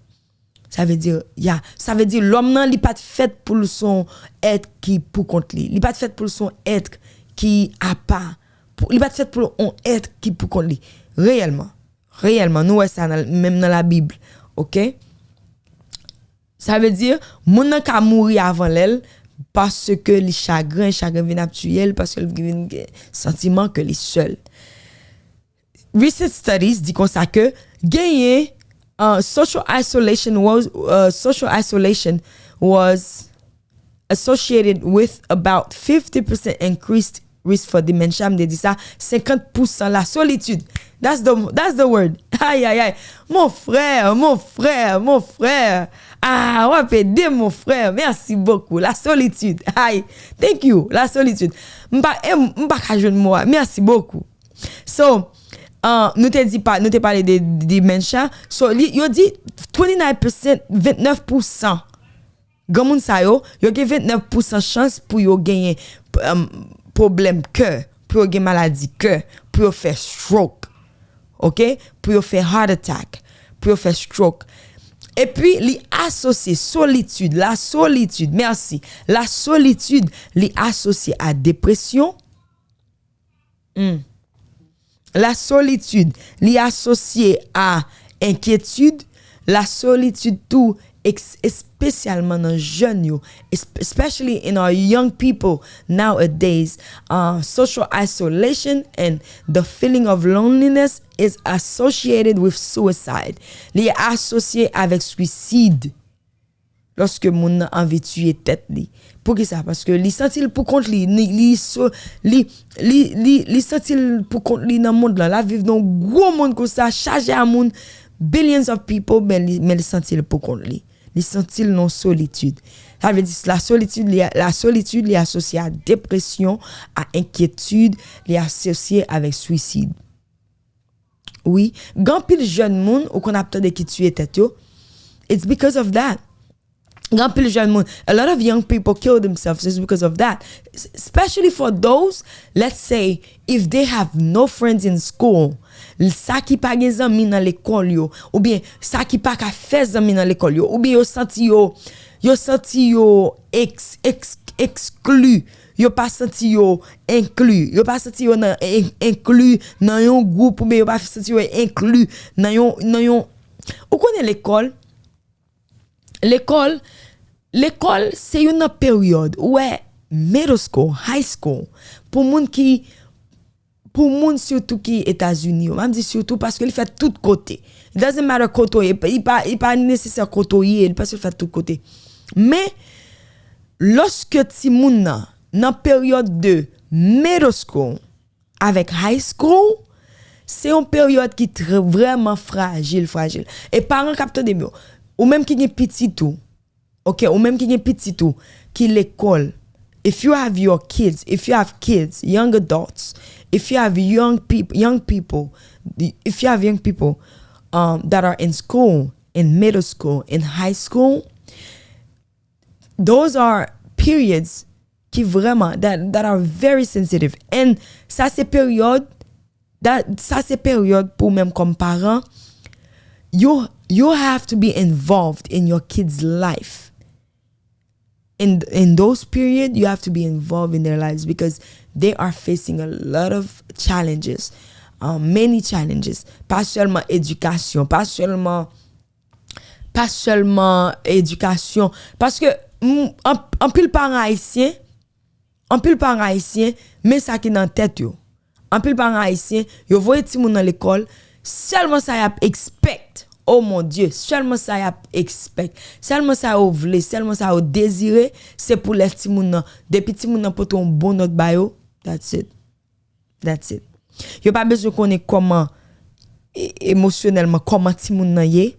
Sa vle di, ya, sa vle di lòm nan, li pa t fèt pou l se yon èt ki pou kont li. Li pa t fèt pou l se yon èt ki apa. Pou, li pa t fèt pou l yon èt ki pou kont li. Reyèlman. Reyèlman, nou wè sa nan, menm nan Labib. Oke? Sa vle di, moun nan ka mouri avan lè l paske li chagren, chagren vin ap tiye l, paske l vin gen santiman ke li sèl. Recent studies di konsa ke genyen, uh, social isolation was, uh, social isolation was associated with about fifty percent increased risk for dementia. M te di sa, senkant pousan la solitude. That's the, that's the word. Ay, ay, ay. Mon frè, mon frè, mon frè. Ah, w ap ede, mon frè. Merci beaucoup. La solitude. Ay, thank you. La solitude. M pa, eh, m pa ka jwenn mo a. Merci beaucoup. So, uh, nou te di pa, nou te pale de dementia. So, li, yo di twenty-nine percent, vennèf pousan granmoun sa yo, yo gen vennèf pousan chans pou yo genyen, um, pwoblèm kè, pou yo gen maladi kè, pou yo fè stroke. Oke? Pou yo fè heart attack, pou yo fè stroke. Epi, li asosye solitid, la solitid, mèsi. La solitid, li asosye a depresyon. Hmm. La solitid, li asosye a enkyetid. La solitid tou, ex-, espesyalman nan jèn yo, es-, especially in our young people nowadays, uh, social isolation and the feeling of loneliness is associated with suicide. Li asosye avèk swisid. Lòske moun nan anvi tiye tèt li. Poukisa? Paske li santi l pou kont li, li, li so-, li, li, li, li santi l pou kont li nan mond lan. L ap viv nan yon gwo mond konsa, chaje a moun, billions of people, men li, men li santi l pou kont li. Li santi l nan solitid. Sa vle di la solitid, li, la solitid, li asosye a depresyon, a enkyetid, li asosye avèk swisid. Wi, gen anpil jèn moun ou konn ap tande ki tiye tèt yo. It's because of that. Gen anpil jèn moun. A lot of young people kill themselves is because of that. S-, especially for those, let's say, if they have no friends in school, sa ki pa gen zanmi nan lekòl yo, oubyen sa ki pa ka fè zanmi nan lekòl yo, oubyen yo santi yo, yo santi yo ex-, ex-, ekskli, yo pa santi yo enkli, yo pa santi yo nan en-, enkli nan yon gwoup, oubyen yo pa santi yo enkli nan yon, nan yon, ou konnen lekòl, lekòl, lekòl se youn nan peryòd, ou wè, middle school, high school, pou moun ki, pou moun sitou ki Etazini yo, m ap di sitou paske li fèt tout kote. It doesn't matter kote w ye, li pa, li pa nesesè kote w ye, li paske li fèt tout kote. Men, lòske timoun nan, nan peryòd de middle school avèk high school, se yon peryòd ki trè, vrèman frajil, frajil. E paran k ap tande m yo, ou menm ki gen pitit ou, oke, ou menm ki gen pitit ou, ki lekòl, if you have your kids, if you have kids, young adults, if you have young peop-, young people, if you have young people, um, that are in school, in middle school, in high school, those are periods ki vrèman, that, that are very sensitive. And sa se peryòd, that, sa se peryòd pou menm kòm paran, you, you have to be involved in your kids' life. In, in those period, you have to be involved in their lives because they are facing a lot of challenges, uh, many challenges. Pa sèlman edikasyon, pa sèlman pa sèlman edikasyon. Paske, m, an, anpil paran ayisyen, anpil paran ayisyen, men sa ki nan tèt yo. Anpil paran ayisyen, yo voye timoun nan lekòl, sèlman sa y ap expect. Oh mon Dieu, sèlman sa y ap expect. Sèlman sa yo vle, sèlman sa yo dezire, se pou lè timoun nan, depi timoun nan pote yon bon nòt ba yo, that's it. That's it. Yo pa bezwen konnen kòman, e-, emosyonèlman, kòman timoun nan ye.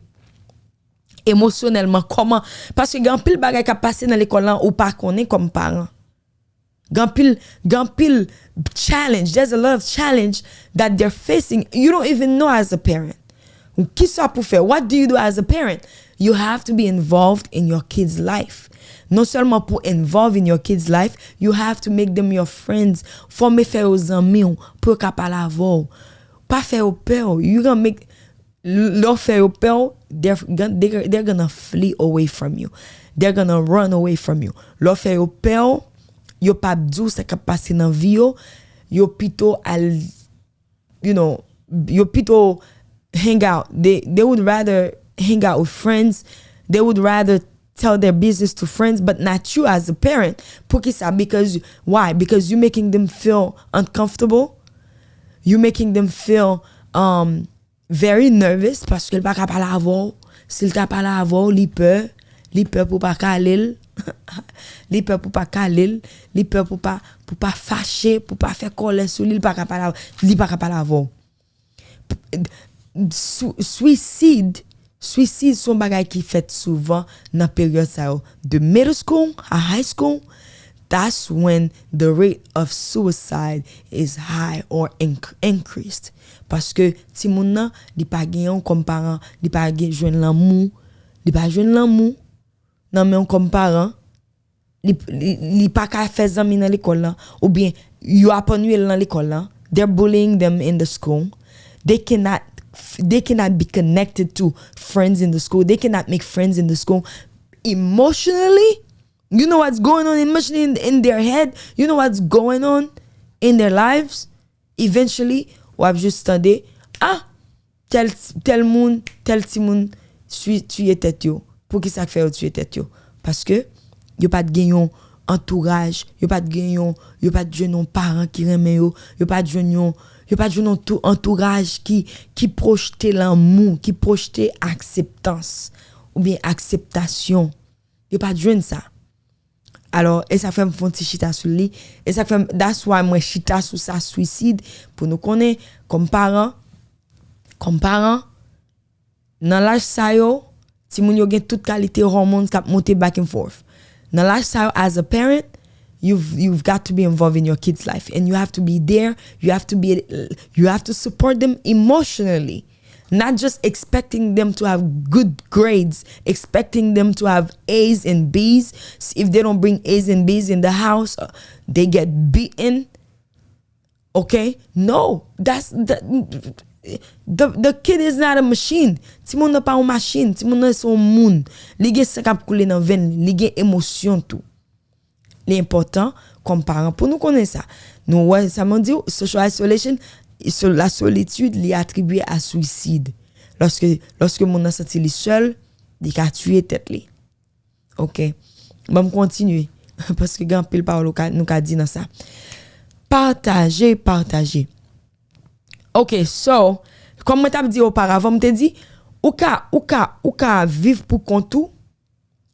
Emosyonèlman, kòman, paske gen anpil bagay k ap pase nan lekòl lan ou pa konnen kòm paran. Gen anpil, gen anpil challenge. There's a lot of challenge that they're facing. You don't even know as a parent. Kisa pou fè? What do you do as a parent? You have to be involved in your kids' life. Non sèlman pou involve in your kids' life, you have to make them your friends. Fòme, fè yo zanmi w, pou yo ka pale avè w. Pa fè yo pè w. You gonna make, Lè w fè yo pè w, they're, gon- they're, they're gonna flee away from you. They're gonna run away from you. Lè w fè yo pè w, yo p ap di w sa k ap pase nan vi yo. Yo pito al, you know, yo pito hang out. They, they would rather hang out with friends. They would rather tell their business to friends, but not you as a parent. Poukisa? Because, why? Because you making them feel uncomfortable. You making them feel um, very nervous paske l pa ka pale avè w. Si l ta pale avè w, li pè. Li pè pou pa kale l. Li pè pou pa kale l. Li pè pou pa, pou pa fache, pou pa fè kòlè sou li, li pa ka pale avè, li pa ka pale avè w. Swisid, swisid se yon bagay ki fèt souvan nan peryòd sa yo. De middle school a high school, that's when the rate of suicide is high or increased. Paske timoun nan, li pa gen yon kòm paran, li pa gen jwenn lanmou, li pa jwenn lanmou nan men yon kòm paran, li, li, li pa ka fè zanmi nan lekòl lan, oubyen yo ap annuye l nan lekòl lan. They're bullying them in the school. They cannot, they cannot be connected to friends in the school. They cannot make friends in the school. Emotionally, you know what's going on emotionally in, in their head? You know what's going on in their lives? Eventually, w ap jis tande, ah, tèl, tèl moun, tèl timoun tiye tèt yo. Poukisa k fè yo tiye tèt yo? Paske yo pa t gen yon antouraj, yo pa t gen yon, yo pa t jwenn yon paran ki renmen yo, yo pa t jwenn yon, yo pa t jwenn yon antouraj ki, ki pwojte lanmou, ki pwojte akseptans oubyen akseptasyon. Yo pa t jwenn sa. Alò, e sa fè m fè yon ti chita sou li. E sa fè m, that's why mwen chita sou sa, swisid, pou nou konnen, kòm paran, kòm paran, nan laj sa yo, timoun yo gen tout kalite hormones k ap monte back and forth. Nan laj sa yo, as a parent, you've, you've got to be involved in your kids' life. And you have to be there. You have to be, you have to support them emotionally. Not just expecting them to have good grades, expecting them to have A's and B's. If they don't bring A's and B's in the house, uh, they get beaten. Okay? No, that's the, the, the kid is not a machine. Timoun nan pa yon machin. Timoun nan se yon moun. Li gen san k ap koule nan venn li. Li gen emosyon tou. Li enpòtan kòm paran pou nou konnen sa. Nou wè sa mwen di w, social isolation, la solitid, li atribye a swisid. Lòske, lòske moun nan santi li sèl, li ka tiye tèt li. Ok. Ban m kontinye. Paske gen anpil pawòl nou ka di nan sa. Pataje, pataje. Ok, so, kòm mwen t ap di oparavan, m te di, ou ka, ou ka, ou ka viv pou kont ou,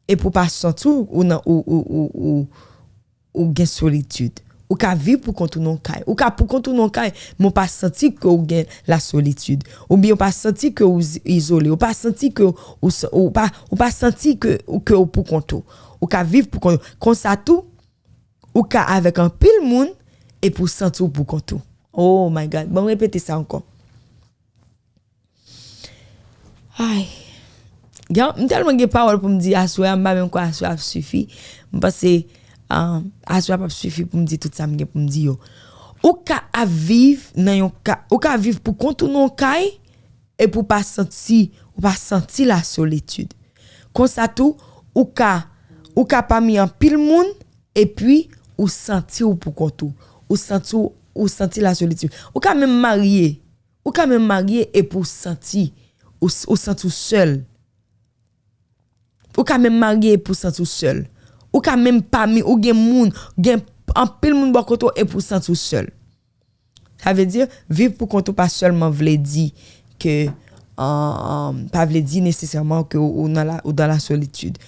epi w pa santi w nan, ou, ou, ou, ou, ou gen solitid. Ou ka viv pou kont ou nan kay. Ou ka pou kont ou nan kay, men w pa santi ke w gen la solitid. Oubyen w pa santi ke w izole. Ou pa santi ke w, ou pa, ou pa santi ke, ke w pou kont ou. Ou ka viv pou kont ou. Konsa tou, ou ka avèk anpil moun epi w santi w pou kont ou. Oh my God. Bon, repete sa ankò. Ay. M tèlman gen pawòl pou m di aswè a, m pa menm kwè aswè a ap sifi. M panse aswè a p ap sifi pou m di tout sa m gen pou m di yo. Ou ka ap viv nan yon ka, ou ka viv pou kont ou nan yon kay, epi w pa santi, ou pa santi la solitid. Konsa tou, ou ka, ou ka pami anpil moun, epi ou santi w pou kont ou. Ou santi w, ou santi la solitid. Ou ka menm marye. Ou ka menm marye epi w santi, ou, ou santi w sèl. Ou ka menm marye epi w santi w sèl. Ou ka menm pami, ou gen moun, gen anpil moun bò kote w epi w santi w sèl. Sa vle di, viv pou kont ou pa sèlman vle di ke, pa vle di nesesèman ke ou, ou nan la, ou dans la solitude.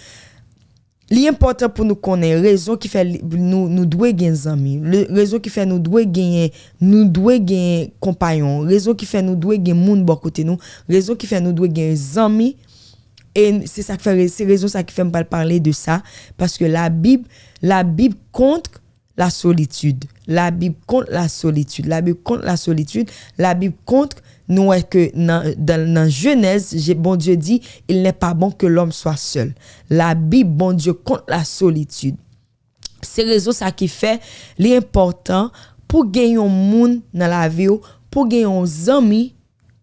Li enpòtan pou nou konnen rezon ki fè nou, nou dwe gen zanmi, rezon ki fè nou dwe genyen, nou dwe genyen konpayon, rezon ki fè nou dwe gen moun bò kote nou, rezon ki fè nou dwe gen zanmi. E se sa k fè, se rezon sa ki fè m pral pale de sa, paske Labib, Labib kont la solitid. Labib kont la solitid. Labib kont la solitid. Labib kont, nou wè ke nan, nan Jenèz, Bondye di, il n'est pas bon que l'homme soit seul. Labib, Bondye kont la solitid. Se rezon sa ki fè li enpòtan pou gen yon moun nan lavi w, pou gen yon zanmi,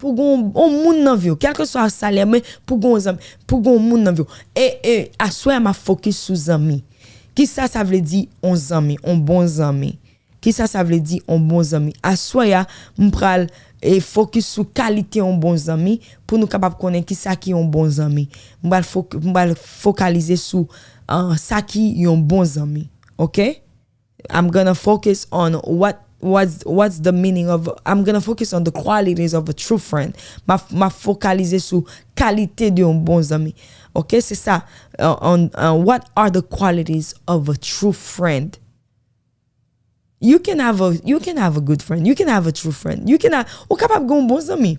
pou gen yon, yon moun nan vi w. Kèlkeswa salè, men pou gen yon zanmi, pou gen yon moun nan vi w. E, e, aswè a, m ap fokis sou zanmi. Kisa sa vle di, yon zanmi, yon bon zanmi? Kisa sa vle di, yon bon zanmi? Aswè a, m pral, e, fokis sou kalite yon bon zanmi pou nou kapab konnen kisa ki yon bon zanmi. M pral fok-, m pral fokalize sou, ah, sa ki yon bon zanmi. Ok? I'm gonna focus on what what's what's the meaning of I'm gonna focus on the qualities of a true friend. Ma, ma fokalize sou kalite de yon bon zanmi. Ok, se sa. Uh, on, uh, what are the qualities of a true friend? You can have a you can have a good friend. You can have a true friend. You can have, ou kapab gen yon bon zanmi.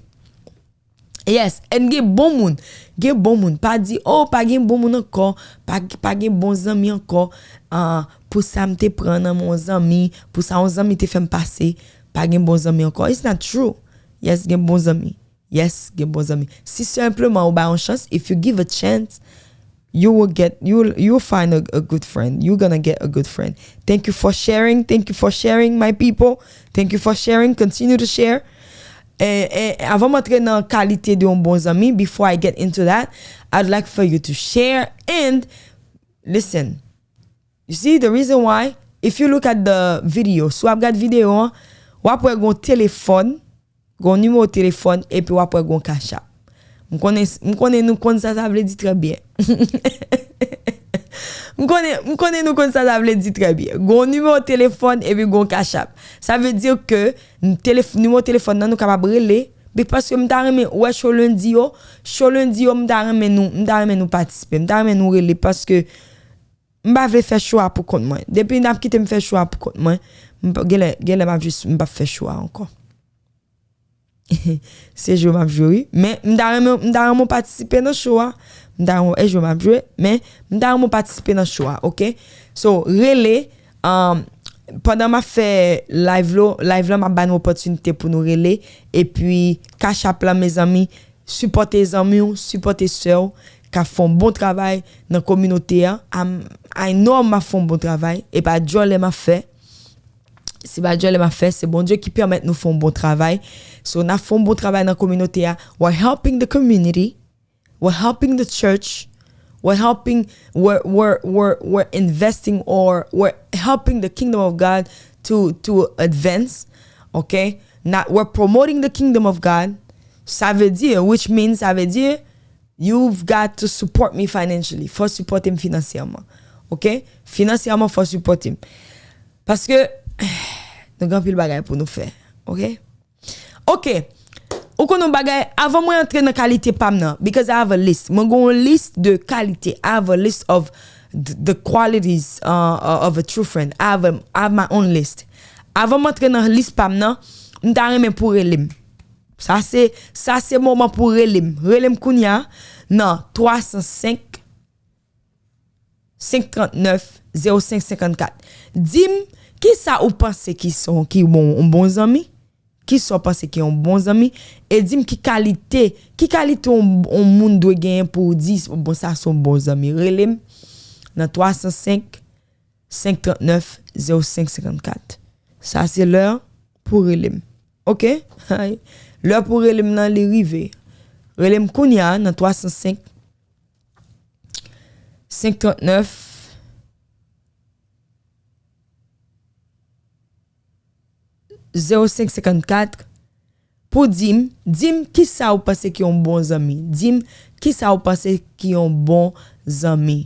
Yes, and gen bon moun. Gen bon moun. Pa di, oh, pa gen bon moun ankò. Pa, pa gen bon zanmi ankò. Ah, pou sa m te pran nan men yon zanmi, pou sa yon zanmi te fè m pase, pa gen bon zanmi ankò. It's not true. Yes, gen bon zanmi. Yes, gen bon zanmi. Si senpleman ou ba yon chans, if you give a chance, you will get, you will, you will find a, a good friend. You're gonna get a good friend. Thank you for sharing. Thank you for sharing, my people. Thank you for sharing. Continue to share. E, e, avan m antre nan kalite de yon bon zanmi, before I get into that, I'd like for you to share and listen. You see, the reason why, if you look at the video, si w ap gad videyo an, w ap wè gon telefòn, gon nimewo telefòn, epi w ap wè gon Cash App. M konnen, m konnen nou konn sa sa vle di trè byen. M konnen, m konnen nou konn sa sa vle di trè byen. Gon nimewo telefòn epi gon Cash App. Sa vle di ke n-, telef-, nimewo telefòn nan nou kapab rele. Be-, paske m ta renmen wè show lendi yo. Show lendi yo, m ta renmen nou, m ta renmen nou patisipe. M ta renmen nou rele paske m pa vle fè show a pou kont mwen. Depi n ap kite m fè show a pou kont mwen, m pa, genlè, genlè m ap jis, m p ap fè show a ankò. Se jwe m ap jwe, wi. Men, m ta renmen, m ta renmen w patisipe nan show a. M ta renmen, e jwe m ap jwe, men m ta renmen w patisipe nan show a, ok? So, rele, um, pandan m ap fè live lo, live la, m ap ba nou opòtinite pou nou rele. Epi, Cash App la, mezanmi, sipòte zanmi w, sipòte sè w, k ap fè yon bon travay nan kominote a. I'm, I know m ap fè yon bon travay. E pa djòlè m ap fè. Se pa djòlè m ap fè, se Bondye ki pèmèt nou fè yon bon travay. So, n ap fè yon bon travay nan kominote a. We're helping the community. We're helping the church. We're helping, we're, we're, we're, we're investing or we're helping the kingdom of God to, to advance. Ok? Not, we're promoting the kingdom of God. Sa vle di, which means, sa vle di, you've got to support me financially. Fò w sipòte m finansyèman. Ok? Finansyèman, fò w sipòte m. Paske, nou gen anpil bagay pou nou fè. Ok? Ok. Ou konn yon bagay, avan mwen antre nan kalite pa m nan, because I have a list. Mwen gen yon lis de kalite. I have a list of th-, the qualities, uh, uh, of a true friend. I have a, I have my own list. Avan m antre nan lis pa m nan, m ta renmen pou rele m. Sa se, sa se moman pou rele m. Rele m kounya nan twa san senk, senk trant nèf, zewo senk senkannkat. Di m, kisa ou panse ki son, ki bon, yon bon zanmi? Kisa w panse ki yon bon zanmi? E di m ki kalite, ki kalite yon, yon moun dwe genyen pou w di, bon, sa se yon bon zanmi. Rele m nan twa san senk, senk trant nèf, zewo senk senkannkat. Sa se lè pou rele m. Ok? Lè pou rele m nan, li rive. Rele m kounya nan twa san senk, senk trant nèf, zewo senk senkannkat, pou di m, di m kisa ou panse ki yon bon zanmi. Di m kisa ou panse ki yon bon zanmi.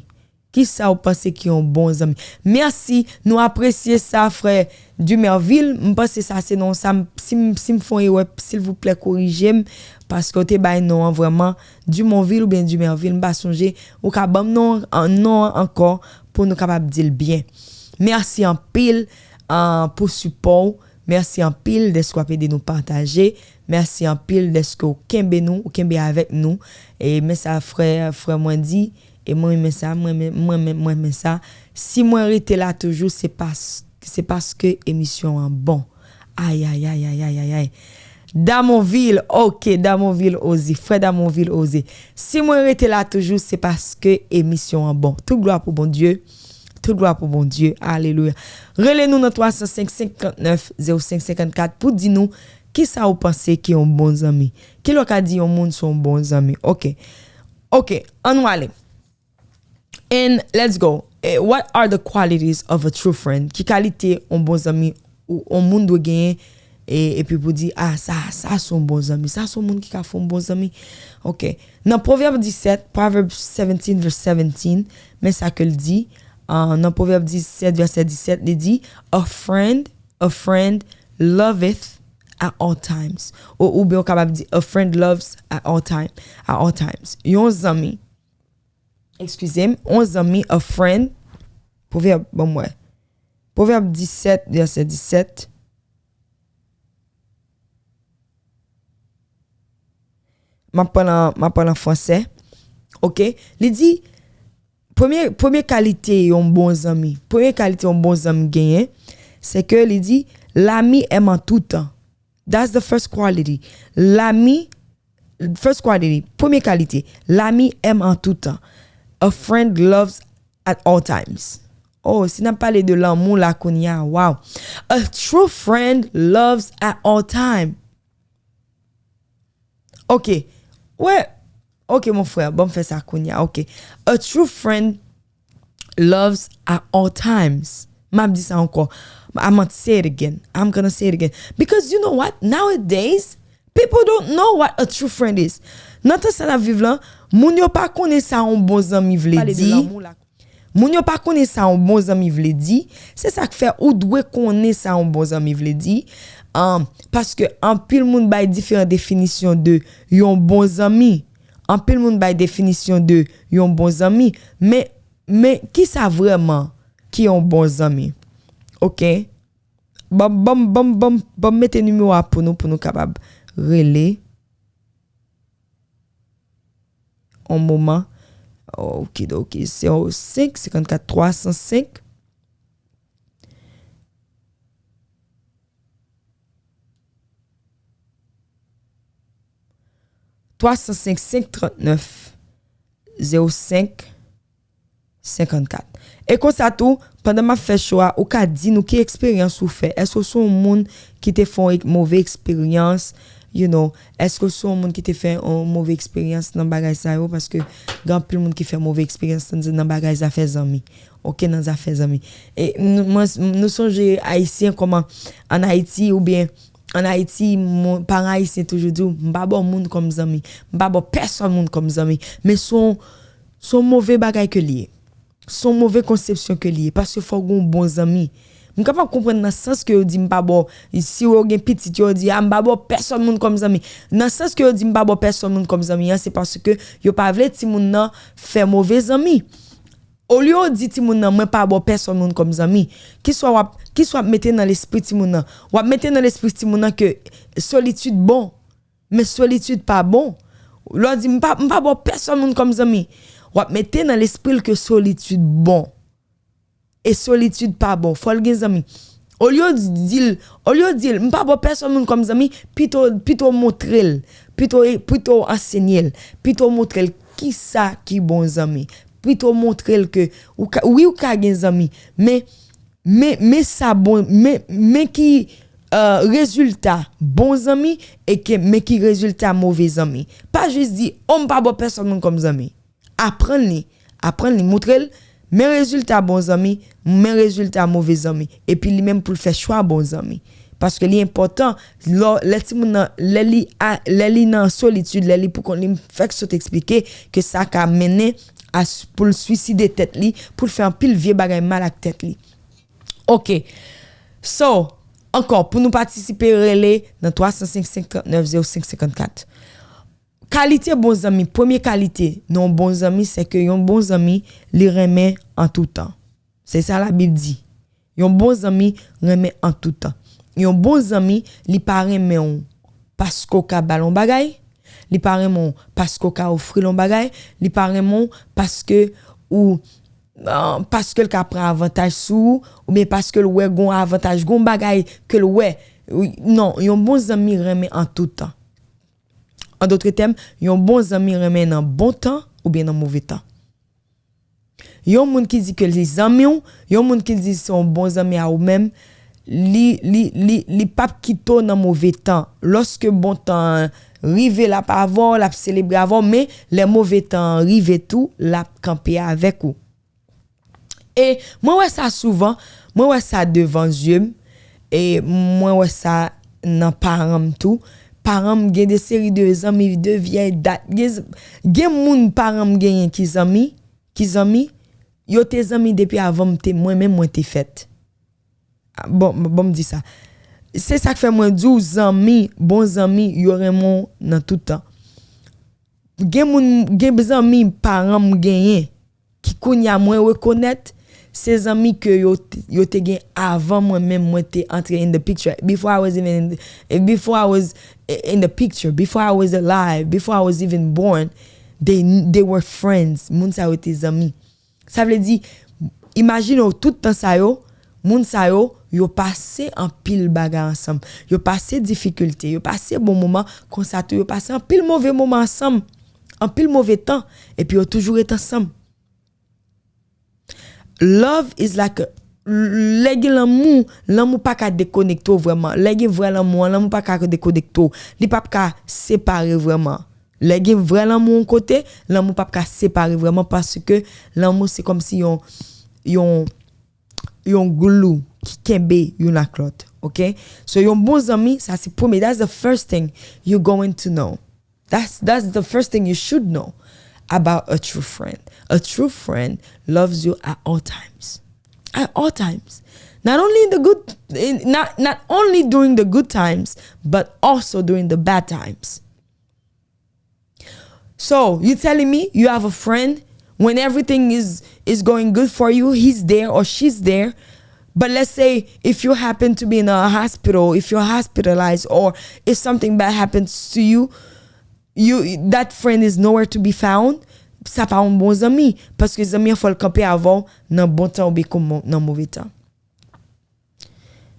Kisa ou panse ki yon bon zanmi. Mèsi, nou apresye sa, frè Dumervil. M panse sa se non sa. M, si m, si m fè yon erè, silvouplè korije m, paske w te bay non an vrèman Dumonvil oubyen Dumervil, m pa sonje. Ou ka ban m non an, non an ankò pou nou kapab di l byen. Mèsi anpil, ah, pou sipò w. Mèsi anpil dèske w ap ede nou pataje. Mèsi anpil dèske w kenbe nou, ou kenbe avèk nou. E men sa frè, frè mwen di, e mwen renmen sa, mwen renmen, mwen renmen, mwen renmen sa. Si mwen rete la toujou, se pas-, se paske emisyon an bon. Ay, ay, ay, ay, ay, ay, ay. Damonvil, ok, Damonvil Oze, frè Damonvil Oze. Si mwen rete la toujou, se paske emisyon an bon. Tout glwa pou Bondye. Tout glwa pou Bondye. Alelouya. Rele nou nan twa san senk, senk trant nèf, zewo senk senkannkat pou di nou Kisa ou panse ki yon bon zanmi? Kilè w ka di yon moun se yon bon zanmi? Ok. Ok, ann nou ale. And let's go. Eh, what are the qualities of a true friend? Ki kalite yon bon zanmi ou yon moun dwe genyen? E, epi pou di, ah, sa, sa se yon bon zanmi. Sa se yon moun ki ka fè yon bon zanmi. Ok. Nan Pwovèb disèt, Proverbs seventeen verse seventeen, men sa ke l di, ah, nan Pwovèb disèt vèsè disèt, li di, a friend, a friend loveth at all times. Ou, oubyen ou kapab di, a friend loves at all time, at all times. Yon zanmi, eskize m, yon zanmi, a friend, Pwovèb, ban m wè. Pwovèb disèt, vèsè disèt. M ap pran l an, m ap pran l an fransè. Ok? Li di, premye, premye kalite yon bon zanmi, premye kalite yon bon zanmi genyen, se ke li di, l'ami aime en tout temps. That's the first quality. L'ami, first quality, premye kalite. L'ami aime en tout temps. A friend loves at all times. Oh, si n ap pale de lanmou la kounye a, wow. A true friend loves at all time. Ok. Wè. Ok, mon frè, ban m fè sa kounye a. Ok. A true friend loves at all times. M ap di sa ankò. I'm gonna say it again. I'm gonna say it again. Because you know what? Nowadays, people don't know what a true friend is. Nan tan sa n ap viv lan, moun yo pa konnen sa yon bon zanmi vle di. Moun yo pa konnen sa yon bon zanmi vle di. Se sa k fè ou dwe konnen sa yon bon zanmi vle di. Um, paske anpil moun bay diferan definisyon de yon bon zanmi. Anpil moun bay definisyon de yon bon zanmi. Men, men kisa vrèman ki yon bon zanmi? Ok? Ban m, ban m, ban m, ban m, ban m mete nimewo a pou nou, pou nou kapab rele. On moman. Okidoki, zewo senk, senkannkat, twa san senk. Twa san senk, senk trant nèf, zewo senk, senkannkat. E konsa tou, pandan m ap fè cho a, ou ka di nou ki eksperyans ou fè. Èske w se yon moun ki te fè yon ek-, move eksperyans, you know, èske w se yon moun ki te fè yon move eksperyans nan bagay sa yo? Paske gen anpil moun ki fè move eksperyans nan, nan bagay zafè zanmi. Ok, nan zafè zanmi. E nou, mwen, nou sonje Ayisyen kòman ann Ayiti oubyen ann Ayiti, moun, paran ayisyen toujou di w, "M pa ba w moun kòm zanmi. M pa ba w pèsòn moun kòm zanmi." Men se yon, se yon move bagay ke l ye. Se yon move konsepsyon ke l ye. Paske fò w gen yon bon zanmi. M kapab konprann nan sans ke yo di m pa ba w, si yo gen pitit, yo di, "A, m pa ba w pèsòn moun kòm zanmi." Nan sans ke yo di m pa ba w pèsòn moun kòm zanmi an, se paske yo pa vle timoun nan fè move zanmi. Olye w di timoun nan, "Mwen pa ba w pèsòn moun kòm zanmi," kiswa w ap, kiswa w ap mete nan lespri timoun nan? W ap mete nan lespri timoun nan ke solitid bon, men solitid pa bon. Lè w di, "M pa, m pa ba w pèsòn moun kòm zanmi," w ap mete nan lespri l ke solitid bon. E solitid pa bon. Fò l gen zanmi. Olye w di l, olye w di l, "M pa ba w pèsòn moun kòm zanmi," pito, pito w montre l, pito, pito w ansenye l, pito w montre l kisa ki bon zanmi. Pito w montre l ke ou ka, wi, ou ka gen zanmi, men, men, men sa bon, men, men ki, euh, rezilta bon zanmi e ke, men ki rezilta move zanmi. Pa jis di, "O, m pa ba w pèsòn moun kòm zanmi." Aprann li, aprann li, montre l, men rezilta bon zanmi, men rezilta move zanmi. Epi li menm pou l fè chwa bon zanmi. Paske li enpòtan, lò, lè timoun nan, lè li a, lè li nan solitid, lè li poukont li, m fèk sot eksplike ke sa ka mennen a s-, pou l swiside tèt li, pou l fè anpil vye bagay mal ak tèt li. Ok. So, ankò, pou nou patisipe, rele nan twa san senk, senk trant nèf, zewo senk senkannkat. Kalite bon zanmi, premye kalite nan yon bon zanmi, se ke yon bon zanmi, li renmen an tou tan. Se sa Labib di. Yon bon zanmi renmen an tou tan. Yon bon zanmi, li pa renmen w paske w ka ba l yon bagay, li pa renmen w paske w ka ofri l yon bagay, li pa renmen w paske ou, euh, paske l ka pran avantaj sou ou, oubyen paske l wè gon avantaj, gon bagay ke l wè. Wi, non, yon bon zanmi renmen an tou tan. An dòt tèm, yon bon zanmi renmen nan bon tan oubyen nan move tan. Yon moun ki di ke li zanmi w, yon moun ki di se yon bon zanmi a ou menm, li, li, li, li p ap kite w nan move tan. Lòske bon tan an rive, l ap avè w, l ap selebre avè w, men lè move tan an rive tou, l ap kanpe avèk ou. E mwen wè sa souvan, mwen wè sa devan zye m, e mwen wè sa nan paran m tou. Paran m gen de seri de zanmi de vyèy dat. Gen, gen moun paran m genyen ki zanmi, ki zanmi, yo te zanmi depi avan m te, mwen menm mwen te fèt. Bon, bon, m di sa. Se sa k fè mwen di w, zanmi, bon zanmi, yo renmen w nan tout tan. Gen moun, gen zanmi paran m genyen, ki kounye a mwen rekonèt, se zanmi ke yo, yo te gen avan mwen menm mwen te antre in the picture. Before I was even in the, before I was in the picture, before I was alive, before I was even born, they, they were friends. Moun sa yo te zanmi. Sa vle di, imajine w tout tan sa yo, moun sa yo, yo pase anpil bagay ansanm. Yo pase difikilte, yo pase bon moman, konsa tou yo pase anpil move moman ansanm, anpil move tan, epi yo toujou ret ansanm. Love is like a, lè gen lanmou, lanmou pa ka dekonekte w vrèman. Lè gen vrè lanmou an, lanmou pa ka dekonekte w. Li p ap ka separe vrèman. Lè gen vrè lanmou yon kote, lanmou p ap ka separe vrèman paske lanmou se kòmsi yon, yon, yon glou ki kenbe youn ak lòt, ok? So, yon bon zanmi, sa se premye, that's the first thing you going to know. That's, that's the first thing you should know about a true friend. A true friend loves you at all times. At all times. Not only in the good, in, not, not only during the good times, but also during the bad times. So, you telling me you have a friend, when everything is, is going good for you, he's there or she's there. But let's say if you happen to be in a hospital, if you're hospitalized, or if something bad happens to you, you, that friend is nowhere to be found. Sa pa yon bon zanmi, paske zanmi an fò l kanpe avè w nan bon tan oubyen kou mo-, nan move tan.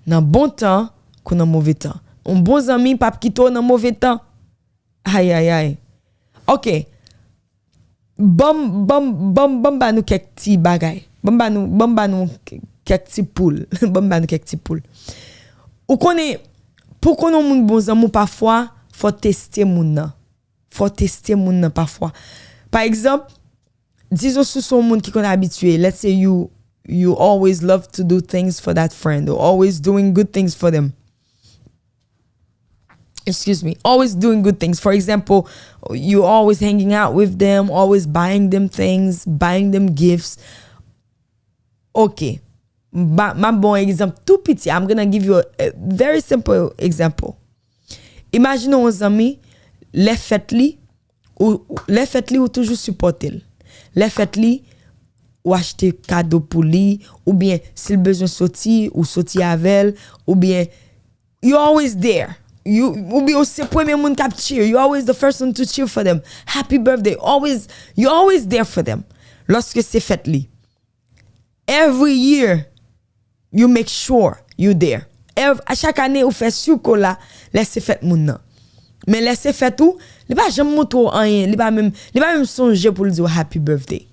Nan bon tan kou nan move tan. Yon bon zanmi p ap kite w nan move tan. Ay, ay, ay. Ok. Ban m, ban m, ban m, ban m ba nou kèk ti bagay. Ban m ba nou, ban m ba nou k-, kèk ti poul. Ban m ba nou kèk ti poul. Ou konnen, pou w konn yon moun bon zanmi w pafwa, fò w teste moun nan. Fò w teste moun nan pafwa. Pa egzanp, dizon si w se yon moun ki konn abitye, let's say you, you always love to do things for that friend, or always doing good things for them. Excuse me, always doing good things. For example, you always hanging out with them, always buying them things, buying them gifts. Ok. M a, m a ba w yon egzanp tou piti. I'm gonna give you a, a very simple example. Imajine yon zanmi, lè fèt li, ou, ou, lè fèt li, ou toujou sipòte l. Lè fèt li, ou achte kado pou li, oubyen si l bezwen soti, ou soti avè l, oubyen you always there. You, oubyen ou se premye moun k ap cheer. You always the first one to cheer for them. Happy birthday. Always, you always there for them. Lòske se fèt li. Every year, you make sure you there. Ev-, a chak ane, ou fè si ke w la, lè se fèt moun nan. Men lè se fèt ou, li pa janm montre w anyen, li pa menm, li pa menm sonje pou l di w happy birthday.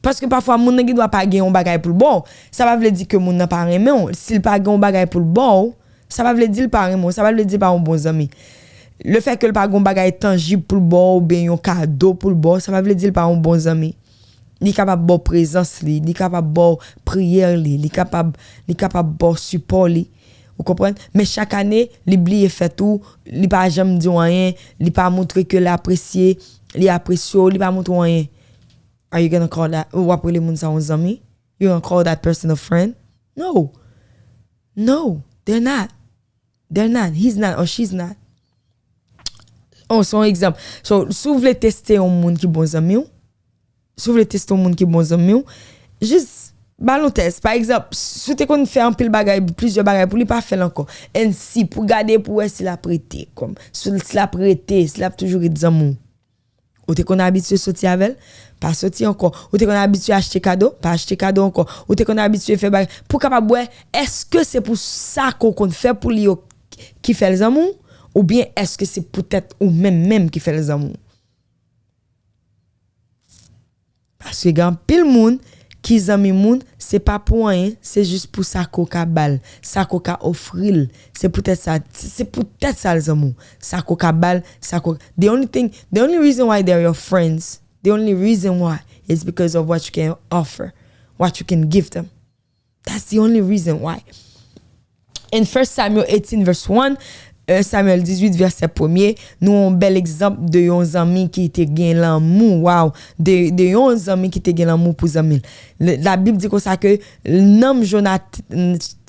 Paske pafwa, moun nan gen dwa pa gen yon bagay pou l ba w. Sa pa vle di ke moun nan pa renmen w. Si l pa gen yon bagay pou l ba w, sa pa vle di l pa renmen w, sa pa vle di l pa yon bon zanmi. Le fè ke l pa gen yon bagay tanjib pou l ba w oubyen yon kado pou l ba w, sa pa vle di l pa yon bon zanmi. Li kapab ba w prezans li, li kapab ba w priyè li, li kapab, li kapab ba w sipò li. Ou konprann? Men chak ane, li bliye fèt ou, li pa janm di w anyen, li pa montre ke l apresye, li apresye w, li pa montre w anyen. Are you gonna call that, w ap rele moun sa yon zanmi? You gonna call that person a friend? No. No, they're not. They're not. He's not or she's not. Oh, se yon egzanp. So, si w vle teste yon moun ki bon zanmi w, si w vle teste yon moun ki bon zanmi w, jis ba l yon tès. Pa egzanp, si w te konn fè anpil bagay, plizyè bagay pou li, pa fè l ankò. And si, pou gade, pou wè si l ap rete, kòm, si, si l ap rete, si l ap toujou ret zanmi w. Ou te konn abitye soti avè l, pa soti ankò. Ou te konn abitye achte kado, pa achte kado ankò. Ou te konn abitye fè bagay. Pou w kapab wè, èske se pou sa ke w konn fè pou li yo ki fè l zanmi w, oubyen èske se poutèt ou menm menm ki fè l zanmi w? Paske gen anpil moun ki zanmi moun, se pa pou anyen, se jis pou sa ke w ka ba l, sa ke w ka ofri l. Se poutèt sa, se poutèt sa l zanmi w. Sa ke w ka ba l, sa ke w, the only thing, the only reason why they're your friends, the only reason why is because of what you can offer, what you can give them. That's the only reason why. In First Samuel eighteen verse one, un Samuel dizwit vèsè premye, nou yon bèl egzanp de yon zanmi ki te gen lanmou, wow, de, de yon zanmi ki te gen lanmou pou zanmi l. Le- Labib di konsa ke nanm Jonat-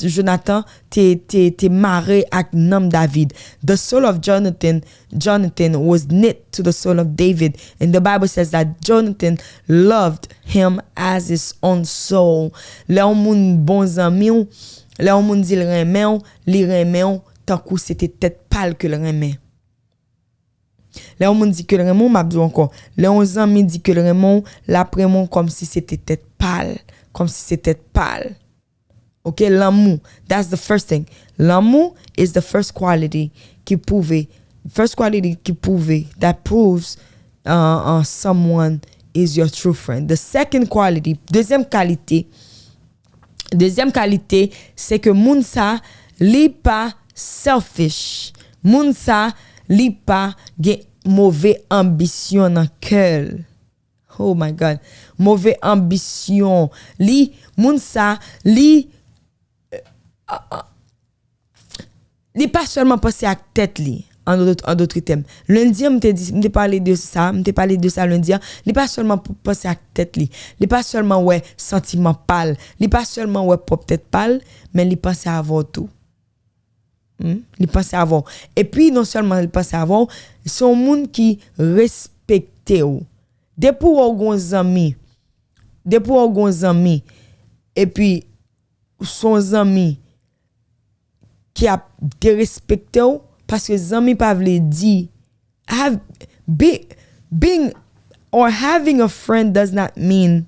Jonathan te, te, te mare ak nanm David. The soul of Jonathan, Jonathan was knit to the soul of David. And the Bible says that Jonathan loved him as his own soul. Lè yon moun bon zanmi w, lè yon moun di l renmen w, li renmen w tankou se te tèt pa l ke l renmen. Lè yon moun di ke l renmen w, m ap di w ankò, lè yon zanmi di ke l renmen w, l ap renmen w kòmsi se te tèt pa l, kòmsi se tèt pa l. Ok, lanmou, that's the first thing. Lanmou is the first quality ki pwouve, first quality ki pwouve that proves uh, uh, someone is your true friend. The second quality, dezyèm kalite, dezyèm kalite, se ke moun sa, li pa selfish. Moun sa, li pa gen move anbisyon nan kè l. Oh my God. Move anbisyon. Li, moun sa, li, li pa sèlman panse ak tèt li. An dot- an dot tèm, lendi an, m te di, m te pale de sa, m te pale de sa lendi an. Li pa sèlman p- panse ak tèt li. Li pa sèlman wè santiman pa l. Li pa sèlman wè pwòp tèt pa l, men li panse avè w tou. Hmm? Li panse avè w. Epi, non sèlman li panse avè w, se yon moun ki respekte w. Depi w wè w gen yon zanmi, depi w wè w gen yon zanmi, epi se yon zanmi ki ap derespekte w, paske zanmi pa vle di have, be, being or having a friend does not mean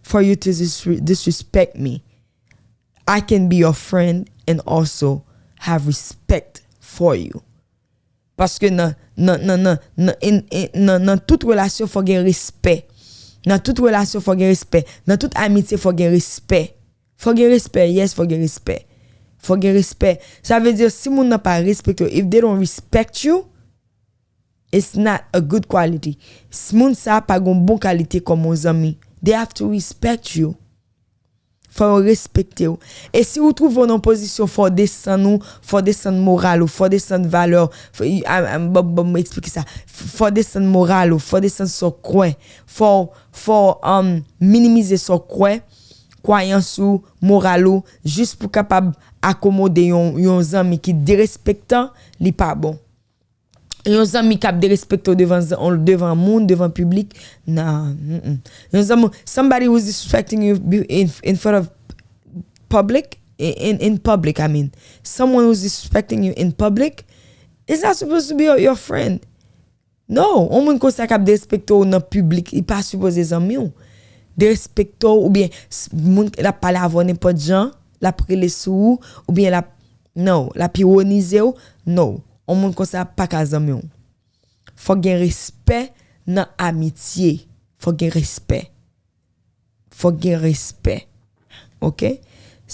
for you to disre- disrespect me. I can be your friend and also have respect for you. Paske nan, nan, nan, nan, nan, in- in- nan, nan tout relasyon, fò gen respè. Nan tout relasyon, fò gen respè. Nan tout amitye, fò gen respè. Fò gen respè, yes, fò gen respè. Fò gen respè. Sa vle di, si moun nan pa respekte w, if they don't respect you, it's not a good quality. S- Moun sa pa gon bon kalite kòm yon zanmi. They have to respect you. Fò yo respekte w. E si ou twouve w nan pozisyon fò w desann ou, fò w desann moral ou, fò w desann valè w, fò, I- I- I- ban ban m eksplike sa. F- Fò w desann moral ou, fò w desann sa w kwè. Fò, fò w um, minimize sa w kwè, kwayans ou, moral ou, jis pou kapab akomode yon, yon zanmi ki derespektan, li pa bon. Yon zanmi k ap derespekte w devan, zan- devan moun, devan piblik, nan, mm, mm. Yon zanmi, somebody who's disrespecting you be- in, in front of public, in, in, in public, I mean. Someone who's disrespecting you in public is not supposed to be your, your friend. No, yon moun konsa k ap derespekte w nan piblik, li pa sipoze zanmi w. Derespekte w, oubyen s- moun l ap pale avè w nenpòt jan, l ap rele sou ou, oubyen l ap, no, l ap ironize w, no. Yon moun konsa pa ka zanmi w. Fòk gen respè nan amitye. Fòk gen respè. Fòk gen respè. Ok?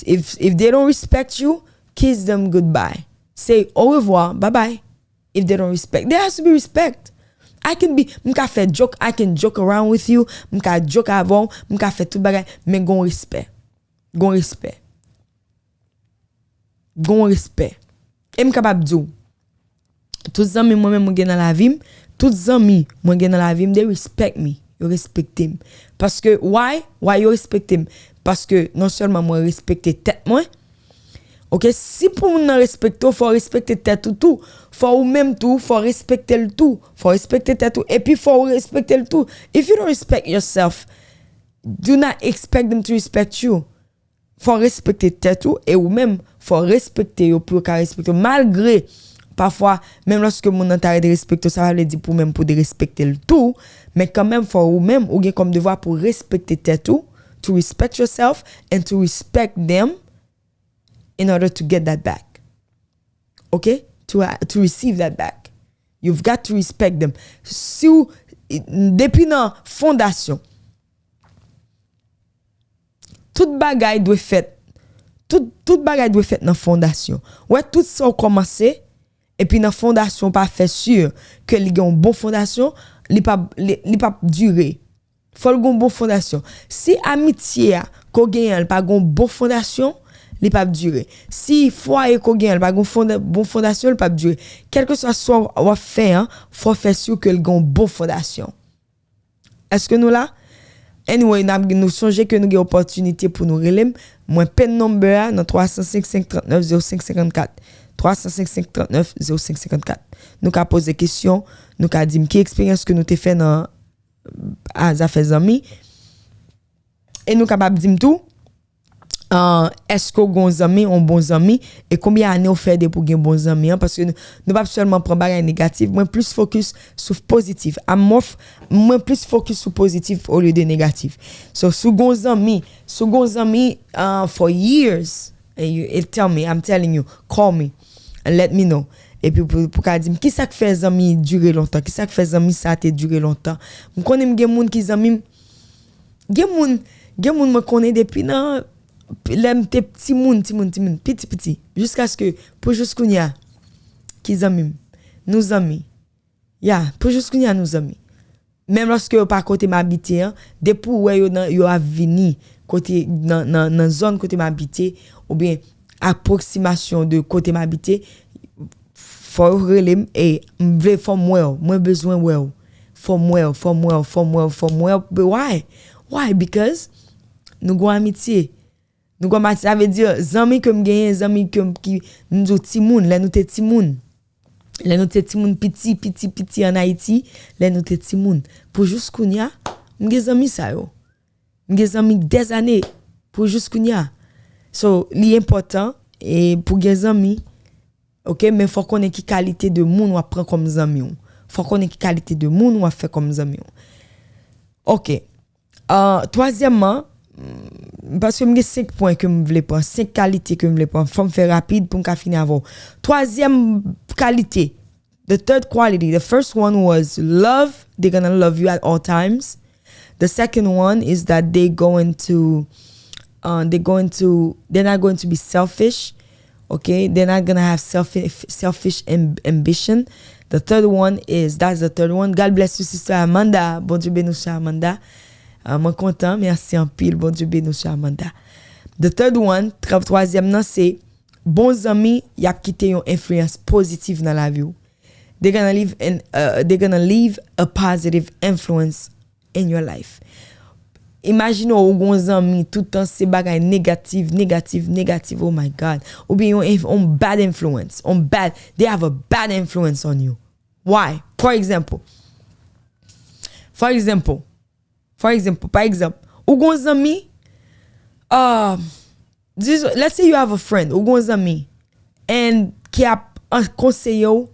If, if they don't respect you, kiss them goodbye. Say au revoir, bye bye. If they don't respect, there has to be respect. I can be, m ka fè joke, I can joke around with you, m ka joke avè w, m ka fè tout bagay, men gon respè. Gon respè. Gon respè. E m kapab di w, tout zanmi mwen menm mwen gen nan lavi m, tout zanmi mwen gen nan lavi m, they respect me. Yo respekte m. Paske, why? Why yo respekte m? Paske non sèlman mwen respekte tèt mwen, ok, si pou moun nan respekte w, fò w respekte tèt ou tou. Fò ou menm tou, fò w respekte l tou. Fò w respekte tèt ou, epi fò w respekte l tou. If you don't respect yourself, do not expect them to respect you. Fò w respekte tèt ou, e ou menm, fò w respekte yo pou yo ka respekte w. Malgre, pafwa, menm lòske moun nan ta derespekte w, sa pa vle di pou menm pou derespekte l tou, men kanmenm, fò ou menm, ou gen kòm devwa pou respekte tèt ou, to respect yourself and to respect them in order to get that back. Ok? To, to receive that back. You've got to respect them. Si w, depi nan fondasyon, Tout bagay dwe fèt. Tout, tout bagay dwe fèt nan fondasyon. Wè, tout sa w kòmanse, epi nan fondasyon w pa fè si ke li gen yon bon fondasyon, li p ap, li, li p ap dire. Fò l gen yon bon fondasyon. Si amitye a ke w genyen an, li pa gen yon bon fondasyon, li p ap dire. Si fwaye ke w genyen an, li pa gen yon fonda-, bon fondasyon, li p ap dire. Kèlkeswa sa w ap fè an, fò w fè si ke l gen yon bon fondasyon. Èske nou la? Anyway, n ap, nou sonje ke nou gen opòtinite pou nou rele m. Mwen pen number a nan twa san senk, senk trant nèf, zewo senk senkannkat. Twa san senk, senk trant nèf, zewo senk senkannkat. Nou ka poze kesyon, nou ka di m ki eksperyans ke nou te fè nan, a, zafè zanmi. E nou kapab di m tou, ah, èske w gen yon zanmi, yon bon zanmi, e konbyen ane w fè depi w gen bon zanmi an? Paske nou, nou p ap sèlman pran bagay negatif, mwen plis fokis sou pozitif. I'm more f-, mwen plis fokis sou pozitif olye de negatif. So, si w gen yon zanmi, si w gen yon zanmi, ah, for years, and you, it tell me, I'm telling you, call me, and let me know. Epi pou, pou ka di m, kisa k fè zanmi dire lontan? Kisa k fè zanmi sa te dire lontan? M konnen m gen moun ki zanmi m, gen moun, gen moun mwen konnen depi nan, lè m te timoun, timoun, timoun, piti, piti, jiskaske, pou jis kounye a, ki zanmi m. Nou zanmi. Ya, pou jis kounye a, nou zanmi. Menm lòske yo pa kote m abite an, depi w wè yo nan, yo ap vini kote, nan, nan, nan zòn kote m abite, oubyen apwoksimasyon de kote m abite, fò yo rele m, e m vle, fò m wè w, mwen bezwen wè w. Fò m wè w, fò m wè w, fò m wè w, fò m wè w. But why? Why? Because nou gon amitye. Nou gon amitye, sa vle di, zanmi ke m genyen, zanmi ke m, ki, m di w timoun, lè nou te timoun. Lè nou te timoun piti, piti, piti ann Ayiti, lè nou te timoun. Pou jis kounye a, m gen zanmi sa yo. M gen zanmi dèzane, pou jis kounye a. So, li enpòtan, e pou gen zanmi, oke, men fò w konnen ki kalite de moun w ap pran kòm zanmi w. Fò w konnen ki kalite de moun w ap fè kòm zanmi w. Oke. Ah, twazyèmman, mm, paske m gen senk pwen ke m vle pran, senk kalite ke m vle pran. Fò m fè rapid pou m ka fini avè w. Twazyèm kalite, the third quality, the first one was love. They're gonna love you at all times. The second one is that they going to, uh, they're going to, they're not going to be selfish. Okay, they're not gonna have selfish, selfish am-, ambition. The third one is, that's the third one. God bless you, Sister Amanda. Bondye beni w, Sister Amanda. Ah, mwen kontan, mèsi anpil. Bondye beni w, Sister Amanda. The third one, tra-, twazyèm nan, se bon zanmi, y ap kite yon enfliyans pozitif nan lavi w. They're gonna leave an, uh, they're gonna leave a positive influence in your life. Imajine w, ou gon zanmi, tout tan se bagay negatif, negatif, negatif, oh my God. Oubyen yon, yon bad influence, yon bad, they have a bad influence on you. Why? For example, for example, for example, pa egzanp, ou gon zanmi, uh, dis-, let's say you have a friend, ou gon zanmi, and ki ap an-, konseye w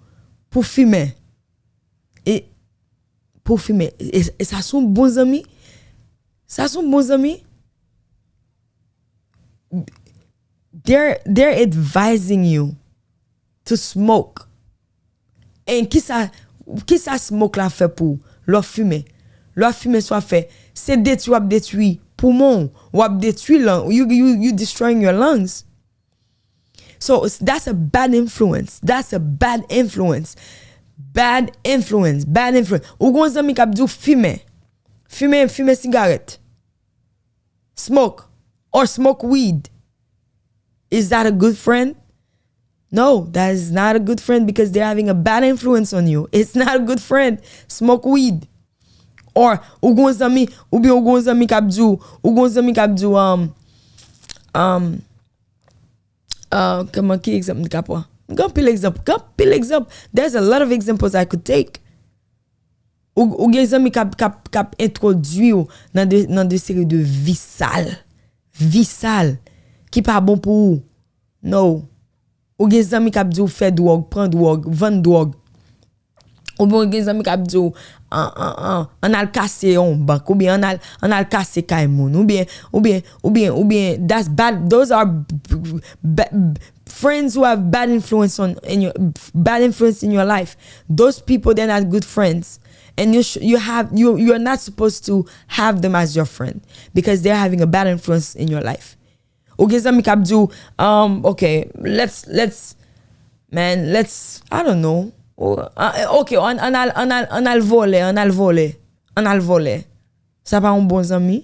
pou fimen. E pou fimen. E, e sa se yon bon zanmi? Sa se yon bon zanmi? They're, they're advising you to smoke. And kisa, kisa smoke la fè pou w lè w fimen? Lè w fimen sa w ap fè, se detwi w ap detwi poumon w, w ap detwi lan-, you, you, you destroying your lungs. So, s-, that's a bad influence. That's a bad influence. Bad influence. Bad influence. Ou gon zanmi k ap di w fimen. Fimen, fimen sigarèt. Smoke. Or smoke weed. Is that a good friend? No, that is not a good friend because they're having a bad influence on you. It's not a good friend. Smoke weed. Or, ou gon zanmi, oubyen ou gon zanmi k ap di w, ou gon zanmi k ap di w, um, um, Ah, kòman, ki egzanp m ta ka pran? M gen anpil egzanp, gen anpil egzanp. There's a lot of examples I could take. Ou, ou gen zanmi k ap, k ap, k ap entwodui w nan de, nan de seri de vi sal. Vi sal. Ki pa bon pou ou. No. Ou gen zanmi k ap di w fè dwòg, pran dwòg, vann dwòg. Oubyen w gen zanmi k ap di w, an, an, an, ann al kase yon bank, oubyen ann al, ann al kase kay moun, oubyen, oubyen, oubyen, oubyen, that's bad, those are b-, b-, b-, friends who have bad influence on, in your, bad influence in your life. Those people, they're not good friends. And you sh- you have you you're not supposed to have them as your friend because they're having a bad influence in your life. Ou gen zanmi k ap di w, um, okay, let's let's man, let's I don't know. Oh, uh, okay, an an al an al an al vòlè, an al vòlè, an al vòlè. Sa pa yon bon zanmi?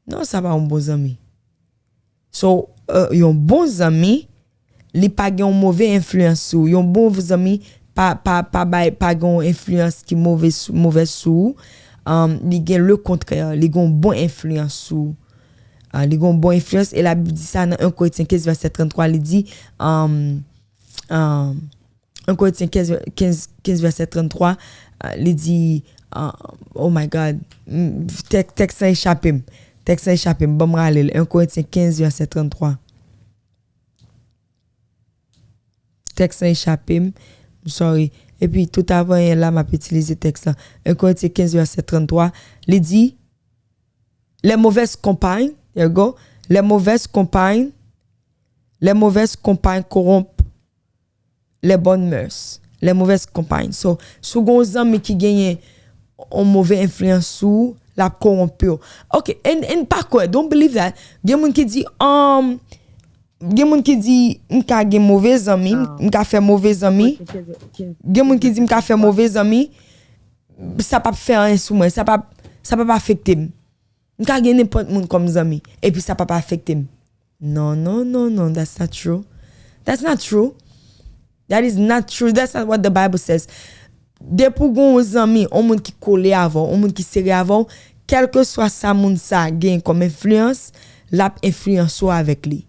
Non, sa pa yon bon zanmi. So, uh, yon bon zanmi, li pa gen yon move enfliyans sou ou. Yon bon zanmi pa pa pa bay pa gen yon enfliyans ki move sou, move sou ou. Um, li gen le kontrè, li gen yon bon enfliyans sou ou. Uh, li gen yon bon enfliyans e Labib di sa nan en Korentyen kenz vèsè tranntrwa, li di um, um, en Korentyen kenz, kenz, kenz vèsè tranntrwa, uh, li di uh, oh my God, tèks tèks lan echape m. Tèks lan echape m, ban m rale l. En Korentyen kenz vèsè tranntrwa. Tèks lan echape m. I'm sorry. Epi tout avan yè la m ap itilize tèks lan. En Korentyen kenz vèsè tranntrwa, li di les mauvaises compagnes, there you go, les mauvaises compagnes, les mauvaises compagnes corrompent les bonnes mœurs, les mauvaises compagnes. So, si w gen yon zanmi ki genyen yon move enfliyans sou ou, l ap kowonpi w. Ok, and, and pa kwè, don't believe that. Gen moun ki di, um, gen moun ki di m ka gen move zanmi, m ka fè move zanmi. Gen moun ki di m ka fè move zanmi, sa p ap fè anyen sou mwen, sa p ap, sa p ap afekte m. M ka gen nenpòt moun kòm zanmi, epi sa p ap afekte m. Non, non, non, non, that's not true. That's not true. That is not true. That's not what the Bible says. Depi w gen yon zanmi, yon moun ki kole avè w, yon moun ki sere avè w, kèlkeswa sa moun sa gen kòm enfliyans, l ap enfliyanse w avèk li.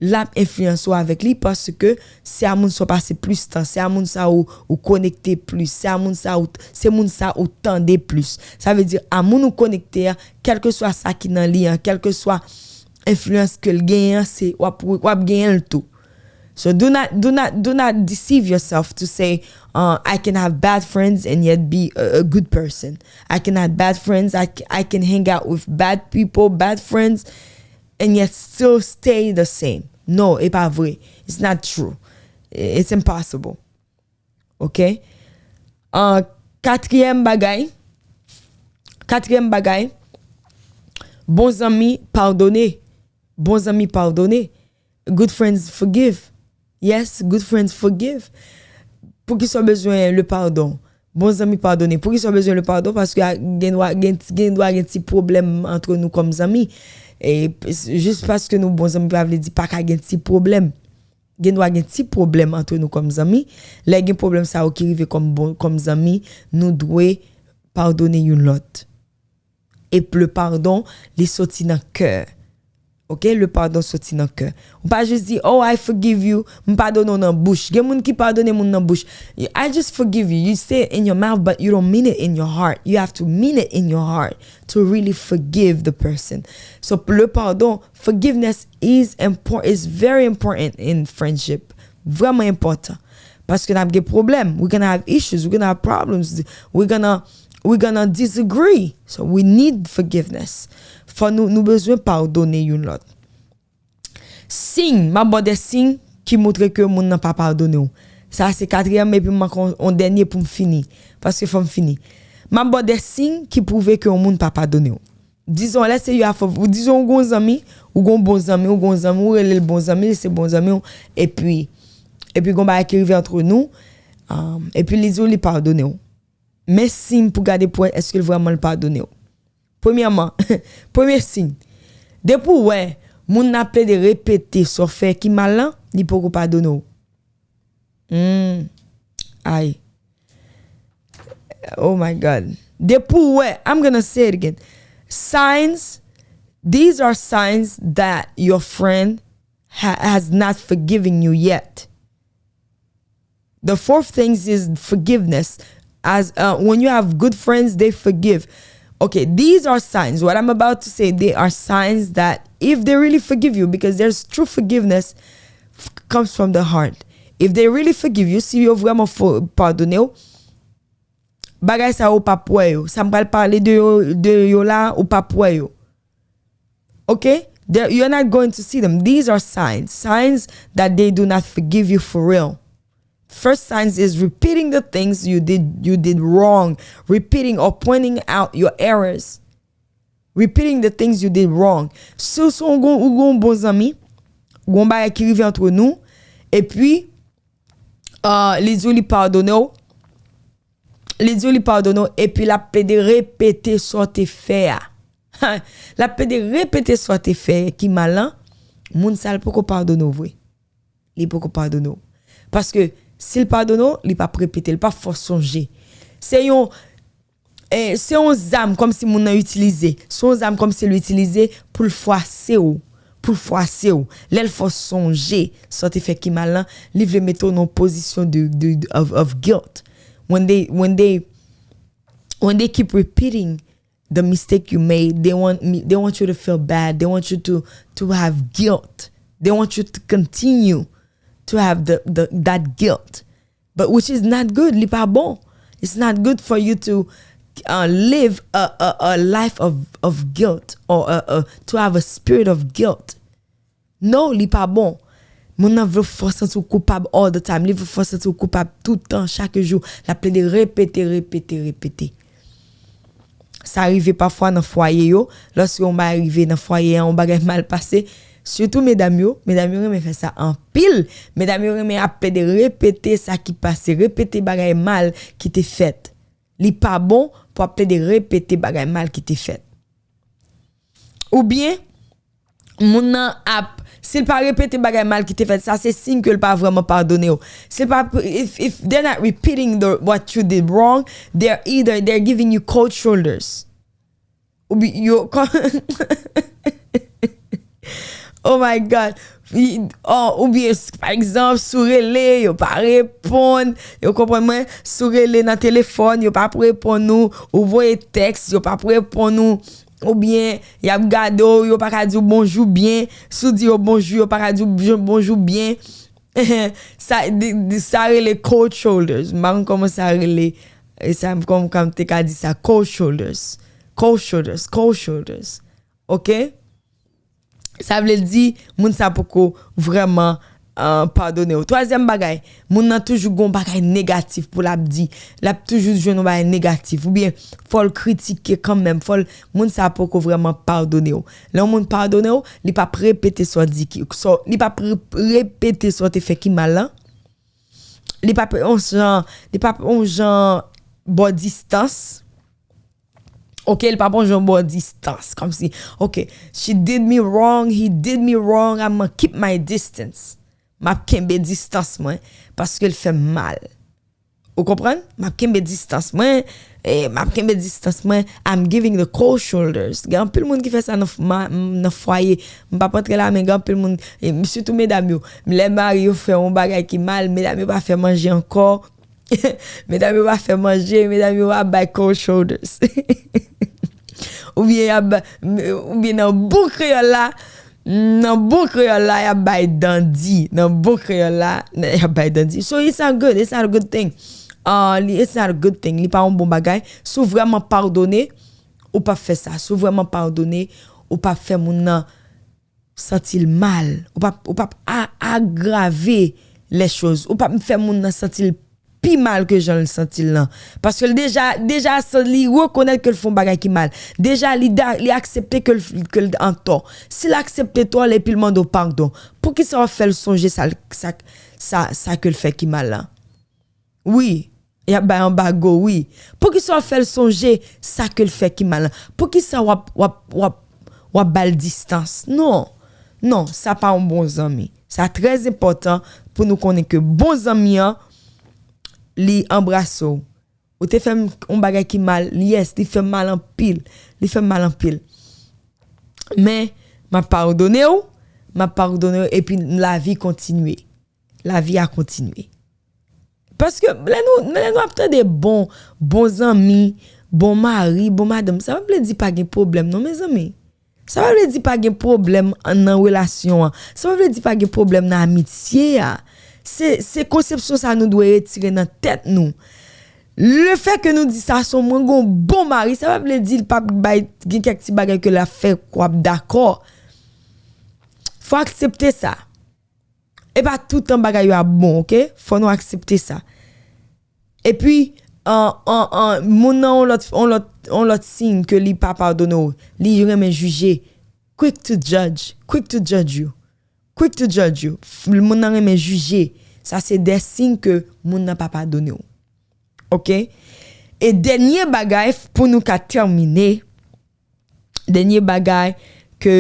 L ap enfliyanse w avèk li paske se a moun sa w pase plis tan, se a moun sa ou, ou konekte plis, se a moun sa ou, se moun sa ou tande plis. Sa vle di a moun ou konekte a, kèlkeswa sa ki nan li an, kèlkeswa enfliyans ke l genyen an, se w ap, w ap genyen l tou. So do not do not do not deceive yourself to say uh, I can have bad friends and yet be a, a good person. I can have bad friends. I, c- I can hang out with bad people, bad friends, and yet still stay the same. No, e pa vre. It's not true. It's impossible. Ok? Uh, katriyèm bagay. Katriyèm bagay. Bon zanmi, padone. Bon zanmi, padone. Good friends forgive. Yes, good friends forgive. Poukisa w bezwen le pardon? Bon zanmi padone. Poukisa w bezwen le pardon? Paske a- gen dwa gen, gen dwa gen ti pwoblèm antre nou kòm zanmi. E p- jis paske nou bon zanmi pa vle di pa ka gen ti pwoblèm. Gen dwa gen ti pwoblèm antre nou kòm zanmi. Lè gen pwoblèm sa yo ki rive kòm bon, kòm zanmi, nou dwe padone youn lòt. E le padon, li soti nan kè. Ok, le pardon soti nan kè. Ou pa jis di, oh, I forgive you, m padone w nan bouch. Gen moun ki padone moun nan bouch. I just forgive you. You say it in your mouth, but you don't mean it in your heart. You have to mean it in your heart to really forgive the person. So, le pardon, forgiveness is important, is very important in friendship. Vrèman enpòtan. Paske n ap gen pwoblèm. We're gonna have issues. We're gonna have problems. We're gonna, we're gonna disagree. So we need forgiveness. Fò nou, nou bezwen padone youn lòt. Siy, m ap ba w de siy ki montre ke moun nan pa padone w. Sa se katriyèm, epi m manke yon, yon dènye pou m fini. Paske fò m fini. M ap ba w de siy ki pwouve ke yon moun pa padone w. Dizon, let's say you have a, dizon ou gon zanmi, ou gon bon zanmi, ou gon zanmi, ou rele l bon zanmi, li se bon zanmi w, epi, epi gon bagay ki rive antre nou, um, epi li di w li padone w. Men siy pou gade pou wè èske l vrèman l padone w. Premyèman, premye siy, depi w wè moun nan ap plede repete sa w fè ki mal lan, li poko padone w. Hmm. Ay. Oh my God. Depi w wè, I'm gonna say it again. Signs, these are signs that your friend ha- has not forgiven you yet. The fourth thing is forgiveness. As uh, when you have good friends, they forgive. Okay, these are signs. What I'm about to say, they are signs that if they really forgive you, because there's true forgiveness f- comes from the heart. If they really forgive you, si yo vrèman fo- padone w, bagay sa yo ou p ap wè yo. Sa m pral pale de yo, de yo la, ou p ap wè yo. Ok? They're- You're not going to see them. These are signs. Signs that they do not forgive you for real. First signs is repeating the things you did you did wrong, repeating or pointing out your errors, repeating the things you did wrong. Si w si w gon ou gon bon zanmi, gon bagay ki rive antre nou, epi uh, li di w li padone w, li di w li padone w, epi l ap plede repete sa w te fè a. L ap plede repete sa w te fè ki mal lan, moun sa l poko padone w vre. Li poko padone w. Paske si l padone w, li p ap repete, li p ap fè w sonje. Se yon e, se yon zam kòmsi moun nan itilize. Se yon zam kòmsi l itilize pou l fwase w. Pou l fwase w. Lè l fè w sonje sa w te fè ki mal lan, li vle mete w nan yon pozisyon de, de, of, of guilt. When they, when they, when they keep repeating the mistake you made, they want me, they want you to feel bad. They want you to, to have guilt. They want you to continue to have the, the, that guilt. But which is not good, li pa bon. It's not good for you to uh, live a, a, a life of, of guilt or a, a, to have a spirit of guilt. No, li pa bon. Moun nan vle fè w santi w koupab all the time. Li vle fè w santi w koupab tout tan, chak jou. L ap plede repete, repete, repete. Sa rive pafwa nan fwaye yo. Lòske yon bagay rive nan fwaye an, yon bagay mal pase, sitou medam yo, medam yo renmen fè sa anpil. Medam yo renmen ap plede repete sa ki pase, repete bagay mal ki te fèt. Li pa bon pou ap plede repete bagay mal ki te fèt. Oubyen, moun nan ap, si l pa repete bagay mal ki te fèt, sa se siy ke l pa vrèman padone w. Si l pa, if, if they're not repeating the, what you did wrong, they're either, they're giving you cold shoulders. Oubyen yo, oh my God. Oh, oubyen, pa egzanp, si w rele, yo pa reponn. Yo konprann mwen? Si w rele nan telefòn, yo p ap reponn ou. Ou voye tèks, yo p ap reponn ou. Oubyen, y ap gade w, yo pa ka di w bonjou byen. Si w di yo bonjou, yo pa ka di w bonjou byen. Sa, di- di- sa rele cold shoulders. M pa konn kòman sa rele. E sa, m konn kòm te ka di sa. Cold shoulders. Cold shoulders. Cold shoulders. Ok? Sa vle di, moun sa poko vrèman uh, padone w. Twazyèm bagay, moun nan toujou gon bagay negatif pou l ap di. L ap toujou jwenn yon bagay negatif. Oubyen, fò l kritike kanmenm. Fò l, moun sa poko vrèman padone w. Lè yon moun padone w, li p ap repete sa w di ki, sa w- li p ap re- repete sa w te fè ki mal lan. Li p ap yon jan, li p ap yon jan ba w distans. Ok, li pa bon jan ba w distans. Kòmsi, ok, she did me wrong, he did me wrong, I'm gonna keep my distance. M ap kenbe distans mwen paske l fè m mal. Ou konprann? M ap kenbe distans mwen, e, m ap kenbe distans mwen, I'm giving the cold shoulders. Gen anpil moun ki fè sa nan, nan fwaye. M p ap antre la, men gen anpil moun, e, sitou medam yo. Lè mari yo fè yon bagay ki mal, medam yo pa fè manje ankò. Medam yo pa fè manje, medam yo pa bay cold shoulders. Oubyen y ap ba- oubyen nan bon kreyòl la, nan bon kreyòl la, y ap bay dandi. Nan bon kreyòl la, y ap bay dandi. So it's not good, it's not a good thing. Uh, it's not a good thing. Li pa yon bon bagay. Si w vrèman padone, ou p ap fè sa. Si w vrèman padone, ou p ap fè moun nan santi l mal. Ou p ap, ou p ap a- agrave les choses. Ou p ap fè moun nan santi l pi mal ke jan l santi l lan. Paske l deja, deja sa, li rekonèt ke l fè yon bagay ki mal. Deja, li, da- li aksepte ke l, ke l antò. Si l aksepte tò l epi l mande w padon, poukisa w ap fè l sonje sa, sa, sa, sa ke l fè ki mal lan? Wi, y ap bay anbago, wi. Poukisa w ap fè l sonje sa ke l fè ki mal lan? Poukisa w ap, w ap, w ap, w ap ba l distans? Non. Non, sa pa yon bon zanmi. Sa trè enpòtan pou nou konnen ke bon zanmi an, li anbrase w. Ou te fè m yon bagay ki mal, yes, li fè m mal anpil. Li fè m mal anpil. Men, m ap padone w, m ap padone w, epi lavi kontinye. Lavi a kontinye. Paske lè nou, lè nou ap tande bon, bon zanmi, bon mari, bon madanm, sa pa vle di pa gen pwoblèm, non, mezanmi. Sa pa vle di pa gen pwoblèm nan relasyon an. Sa pa vle di pa gen pwoblèm nan amitye a. Se, se konsepsyon sa nou dwe retire nan tèt nou. Le fè ke nou di sa, son mwen gon bon mari, sa pa vle di l p ap bay gen kèk ti bagay ke l ap fè k w ap dakò. Fò aksepte sa. E pa toutan bagay yo ap bon, oke? Fò nou aksepte sa. Epi, an, an, an, moun nan yon lòt, yon lòt, yon lòt siy ke li pa padone w, li renmen jije. Quick to judge, quick to judge you. Quick to judge you. F- Moun nan renmen jije. Sa se de siy ke moun nan pa padone w. Oke? E dènye bagay, f- pou nou ka tèmine, dènye bagay ke,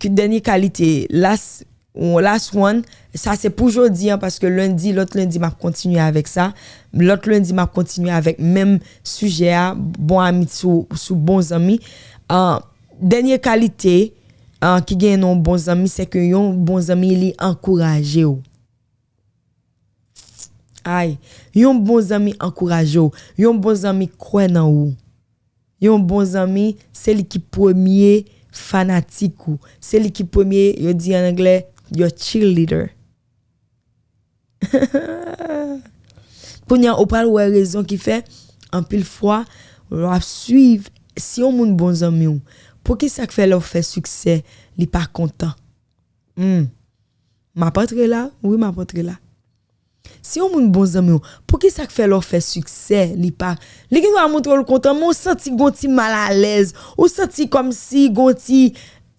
ke dènye kalite, last, last one, sa se pou jodi an, paske lendi, lòt lendi, m ap kontinye avèk sa. Lòt lendi, m ap kontinye avèk menm sijè a, bon ami sou, sou bon zanmi. Ah, dènye kalite, ah, ki gen yon bon zanmi, se ke yon bon zanmi, li ankouraje w. Ay, yon bon zanmi ankouraje w. Yon bon zanmi kwè nan ou. Yon bon zanmi, se li ki premye fanatik ou. Se li ki premye, yo di an anglè, your cheerleader. Kounye a, ou pral wè rezon ki fè, anpil fwa, w ap swiv, si yon moun bon zanmi w, poukisa k fè lè w fè siksè, li pa kontan? Hmm. M ap antre la, wi, m ap antre la. Si yon moun bon zanmi w, poukisa k fè lè w fè siksè, li pa, li gen dwa montre w l kontan, men w santi gon ti malalèz, ou santi kòmsi gon ti,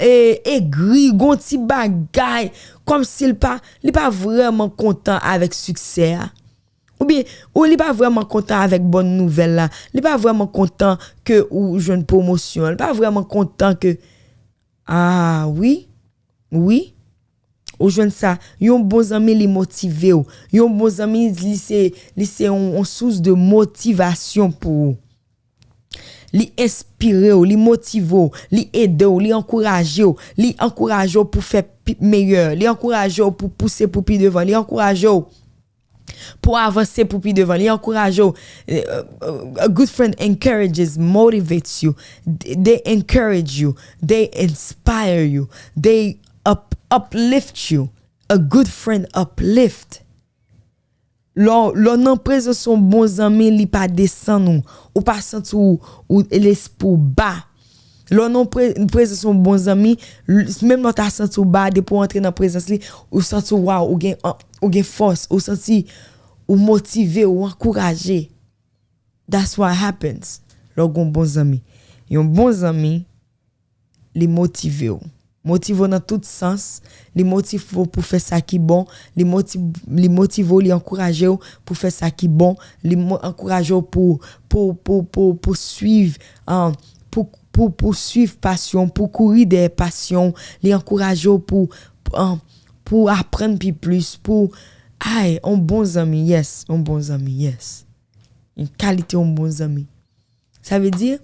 e, egri, gon ti bagay, kòmsi l pa, li pa vrèman kontan avèk siksè a. Oubyen, ou li pa vrèman kontan avèk bòn nouvèl la. Li pa vrèman kontan ke ou jwenn pwomosyon an. Li pa vrèman kontan ke, ah, wi, wi. Ou jwenn sa, yon bon zanmi li motive w. Yon bon zanmi li se, li se yon, yon sous de motivasyon pou ou. Li enspire w, li motive w, li ede w, li ankouraje w, li ankouraje w pou fè pi, meyè, li ankouraje w pou pouse pou pi devan, li ankouraje w pou avanse pou pi devan, li ankouraje w. Eh, eh, a good friend encourages, motivates you. They encourage you, they inspire you, they up, uplift you. A good friend uplift. Lè w, lè w nan prezans yon bon zanmi, li pa desann ou. Ou pa santi w, ou lespri w ba. Lè w nan pre, prezans yon bon zanmi, l- menm lè w ta santi w ba, depi w antre nan prezans li, ou santi w, waw, ou gen, ou gen fòs, ou santi ou motive, ou ankouraje. That's what happens lè w gen yon bon zanmi. Yon bon zanmi, li motive w. Motive w nan tout sans. Li motive w pou fè sa ki bon. Li motive, li motive w, li ankouraje w pou fè sa ki bon. Li mo- ankouraje w pou, pou, pou, pou, pou swiv, ah, pou, pou, pou swiv pasyon, pou kouri dèyè pasyon. Li ankouraje w pou, ah, pou aprann pi plis, pou, ay, yon bon zanmi, yes, yon bon zanmi, yes. Yon kalite yon bon zanmi. Sa vle di,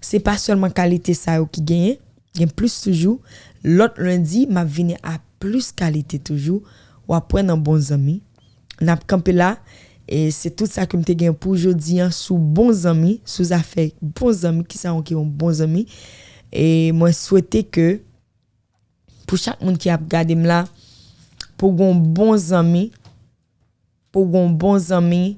se pa sèlman kalite sa yo ki genyen, gen plis toujou. Lòt lendi, m ap vini a plis kalite toujou. W ap wè nan bon zanmi. N ap kanpe la, e se tout sa ke m te gen pou jodi an sou bon zanmi, sou zafè bon zanmi, kisa yon ki yon bon zanmi. E mwen swete ke pou chak moun ki ap gade m la, pou gon bon zanmi, pou gon bon zanmi,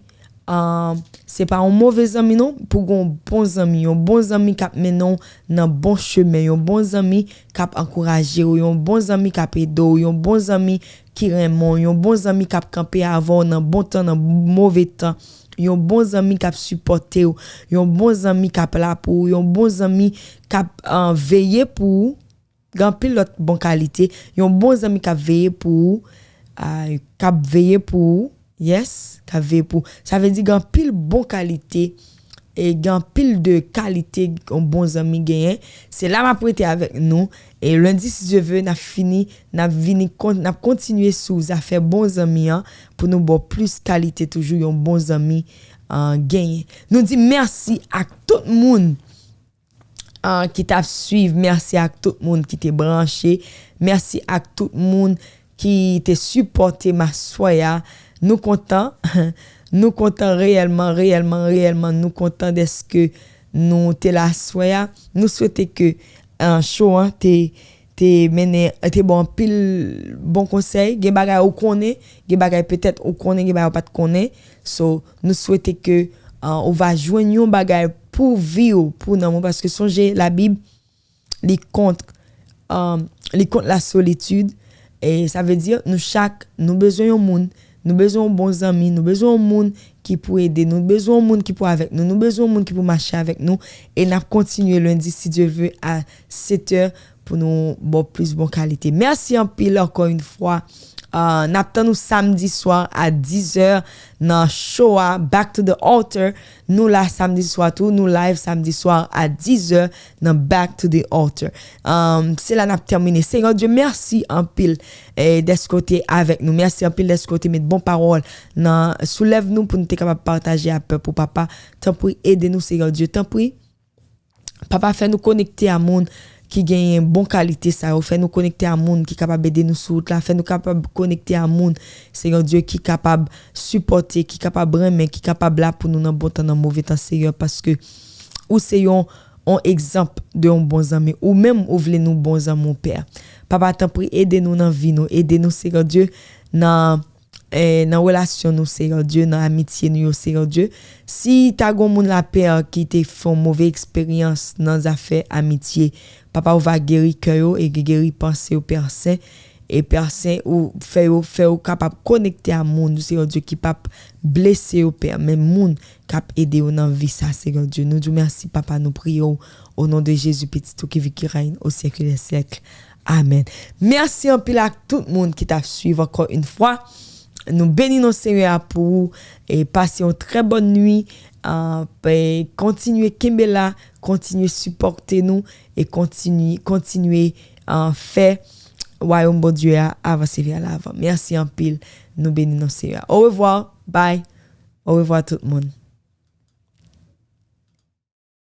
ah, se pa yon move zanmi non, pou gon bon zanmi, yon bon zanmi k ap mennen w nan bon chemen, yon bon zanmi k ap ankouraje w, yon bon zanmi k ap ede w, yon bon zanmi ki renmen w, yon bon zanmi k ap kanpe avè w nan bon tan, nan move tan, yon bon zanmi k ap sipòte w, yon bon zanmi k ap la pou ou, yon bon zanmi k ap, ah, veye pou ou. Gen anpil lòt bon kalite. Yon bon zanmi k ap veye pou ou, ah, k ap veye pou ou, yes, k ap veye pou ou. Sa vle di gen anpil bon kalite, e gen anpil de kalite yon bon zanmi genyen. Se la m ap rete avèk nou. E lendi, si Dye ve, n ap fini, n ap vini, kon- n ap kontinye sou zafè bon zanmi an pou nou ba w plis kalite toujou yon bon zanmi, ah, genyen. Nou di mèsi ak tout moun, ah, ki t ap swiv. Mèsi ak tout moun ki te branche. Mèsi ak tout moun ki te sipòte m aswè a. Nou kontan. Nou kontan reyèlman, reyèlman, reyèlman. Nou kontan dèske nou te la aswè a. Nou swete ke, ah, show an te, te mennen, te ba w anpil bon konsèy. Gen bagay ou konnen, gen bagay petèt ou konnen, gen bagay ou pa t konnen. So, nou swete ke, ah, ou va jwenn yon bagay pou vi w, pou nanm ou, paske sonje, Labib, li kont, ah, li kont la solitid, E sa vle di, nou chak, nou bezwen yon moun, nou bezwen yon bon zanmi, nou bezwen yon moun ki pou ede nou, nou bezwen yon moun ki pou avèk nou, nou bezwen yon moun ki pou mache avèk nou. E n ap kontinye lendi, si Dye vle, a sèt è pou nou ba w plis bon kalite. Mèsi anpil ankò yon fwa. Uh, n ap tann nou samdi swa a diz è nan show a Back to the Altar. Nou la samdi swa tou, nou live samdi swa a diz è nan Back to the Altar. Um, se la n ap tèmine. Senyè Dye, mèsi anpil eh, dèske w te avèk nou. Mèsi anpil dèske w te met bon pawòl nan sou lèv nou pou nou te kapab pataje a pèp ou, papa. Tanpri, ede nou, Senyè Dye. Tanpri, papa, fè nou konekte a moun ki genyen bon kalite sa yo. Fè nou konekte a moun ki kapab ede nou sou wout la. Fè nou kapab konekte a moun, Senyè Dye, ki kapab sipòte, ki kapab renmen, ki kapab la pou nou nan bon tan, nan move tan, Senyè, paske ou se yon, yon egzanp de yon bon zanmi. Ou menm, ou vle nou bon zanmi, Pè. Papa, tanpri, ede nou nan vi nou. Ede nou, Senyè Dye, nan eh, nan relasyon nou, Senyè Dye, nan amitye nou yo, Senyè Dye. Si ta gon moun la, Pè, ki te fè yon move eksperyans nan zafè amitye, papa, ou va geri kè yo e ge- geri panse yo, Pè Sen. E Pè Sen, ou fè yo, fè yo kapab konekte a moun, Senyè Dye, ki p ap blese yo, Pè, men moun k ap ede yo nan vi sa, Senyè Dye. Nou di w mèsi, papa, nou priye w o non de Jezi, pitit ou ki viv, ki règne au siècle des siècles. Amèn. Mèsi anpil ak tout moun ki t ap swiv ankò yon fwa. Nou beni non Senyè a pou ou e pase yon trè bòn nwi. Ah, e kontinye kenbe la, kontinye sipòte nou e kontinye, kontinye ah, fè wayòm Bondye a avanse vè lavan. Mèsi anpil. Nou beni non Senyè a. Orevwa. Bye. Orevwa tout moun.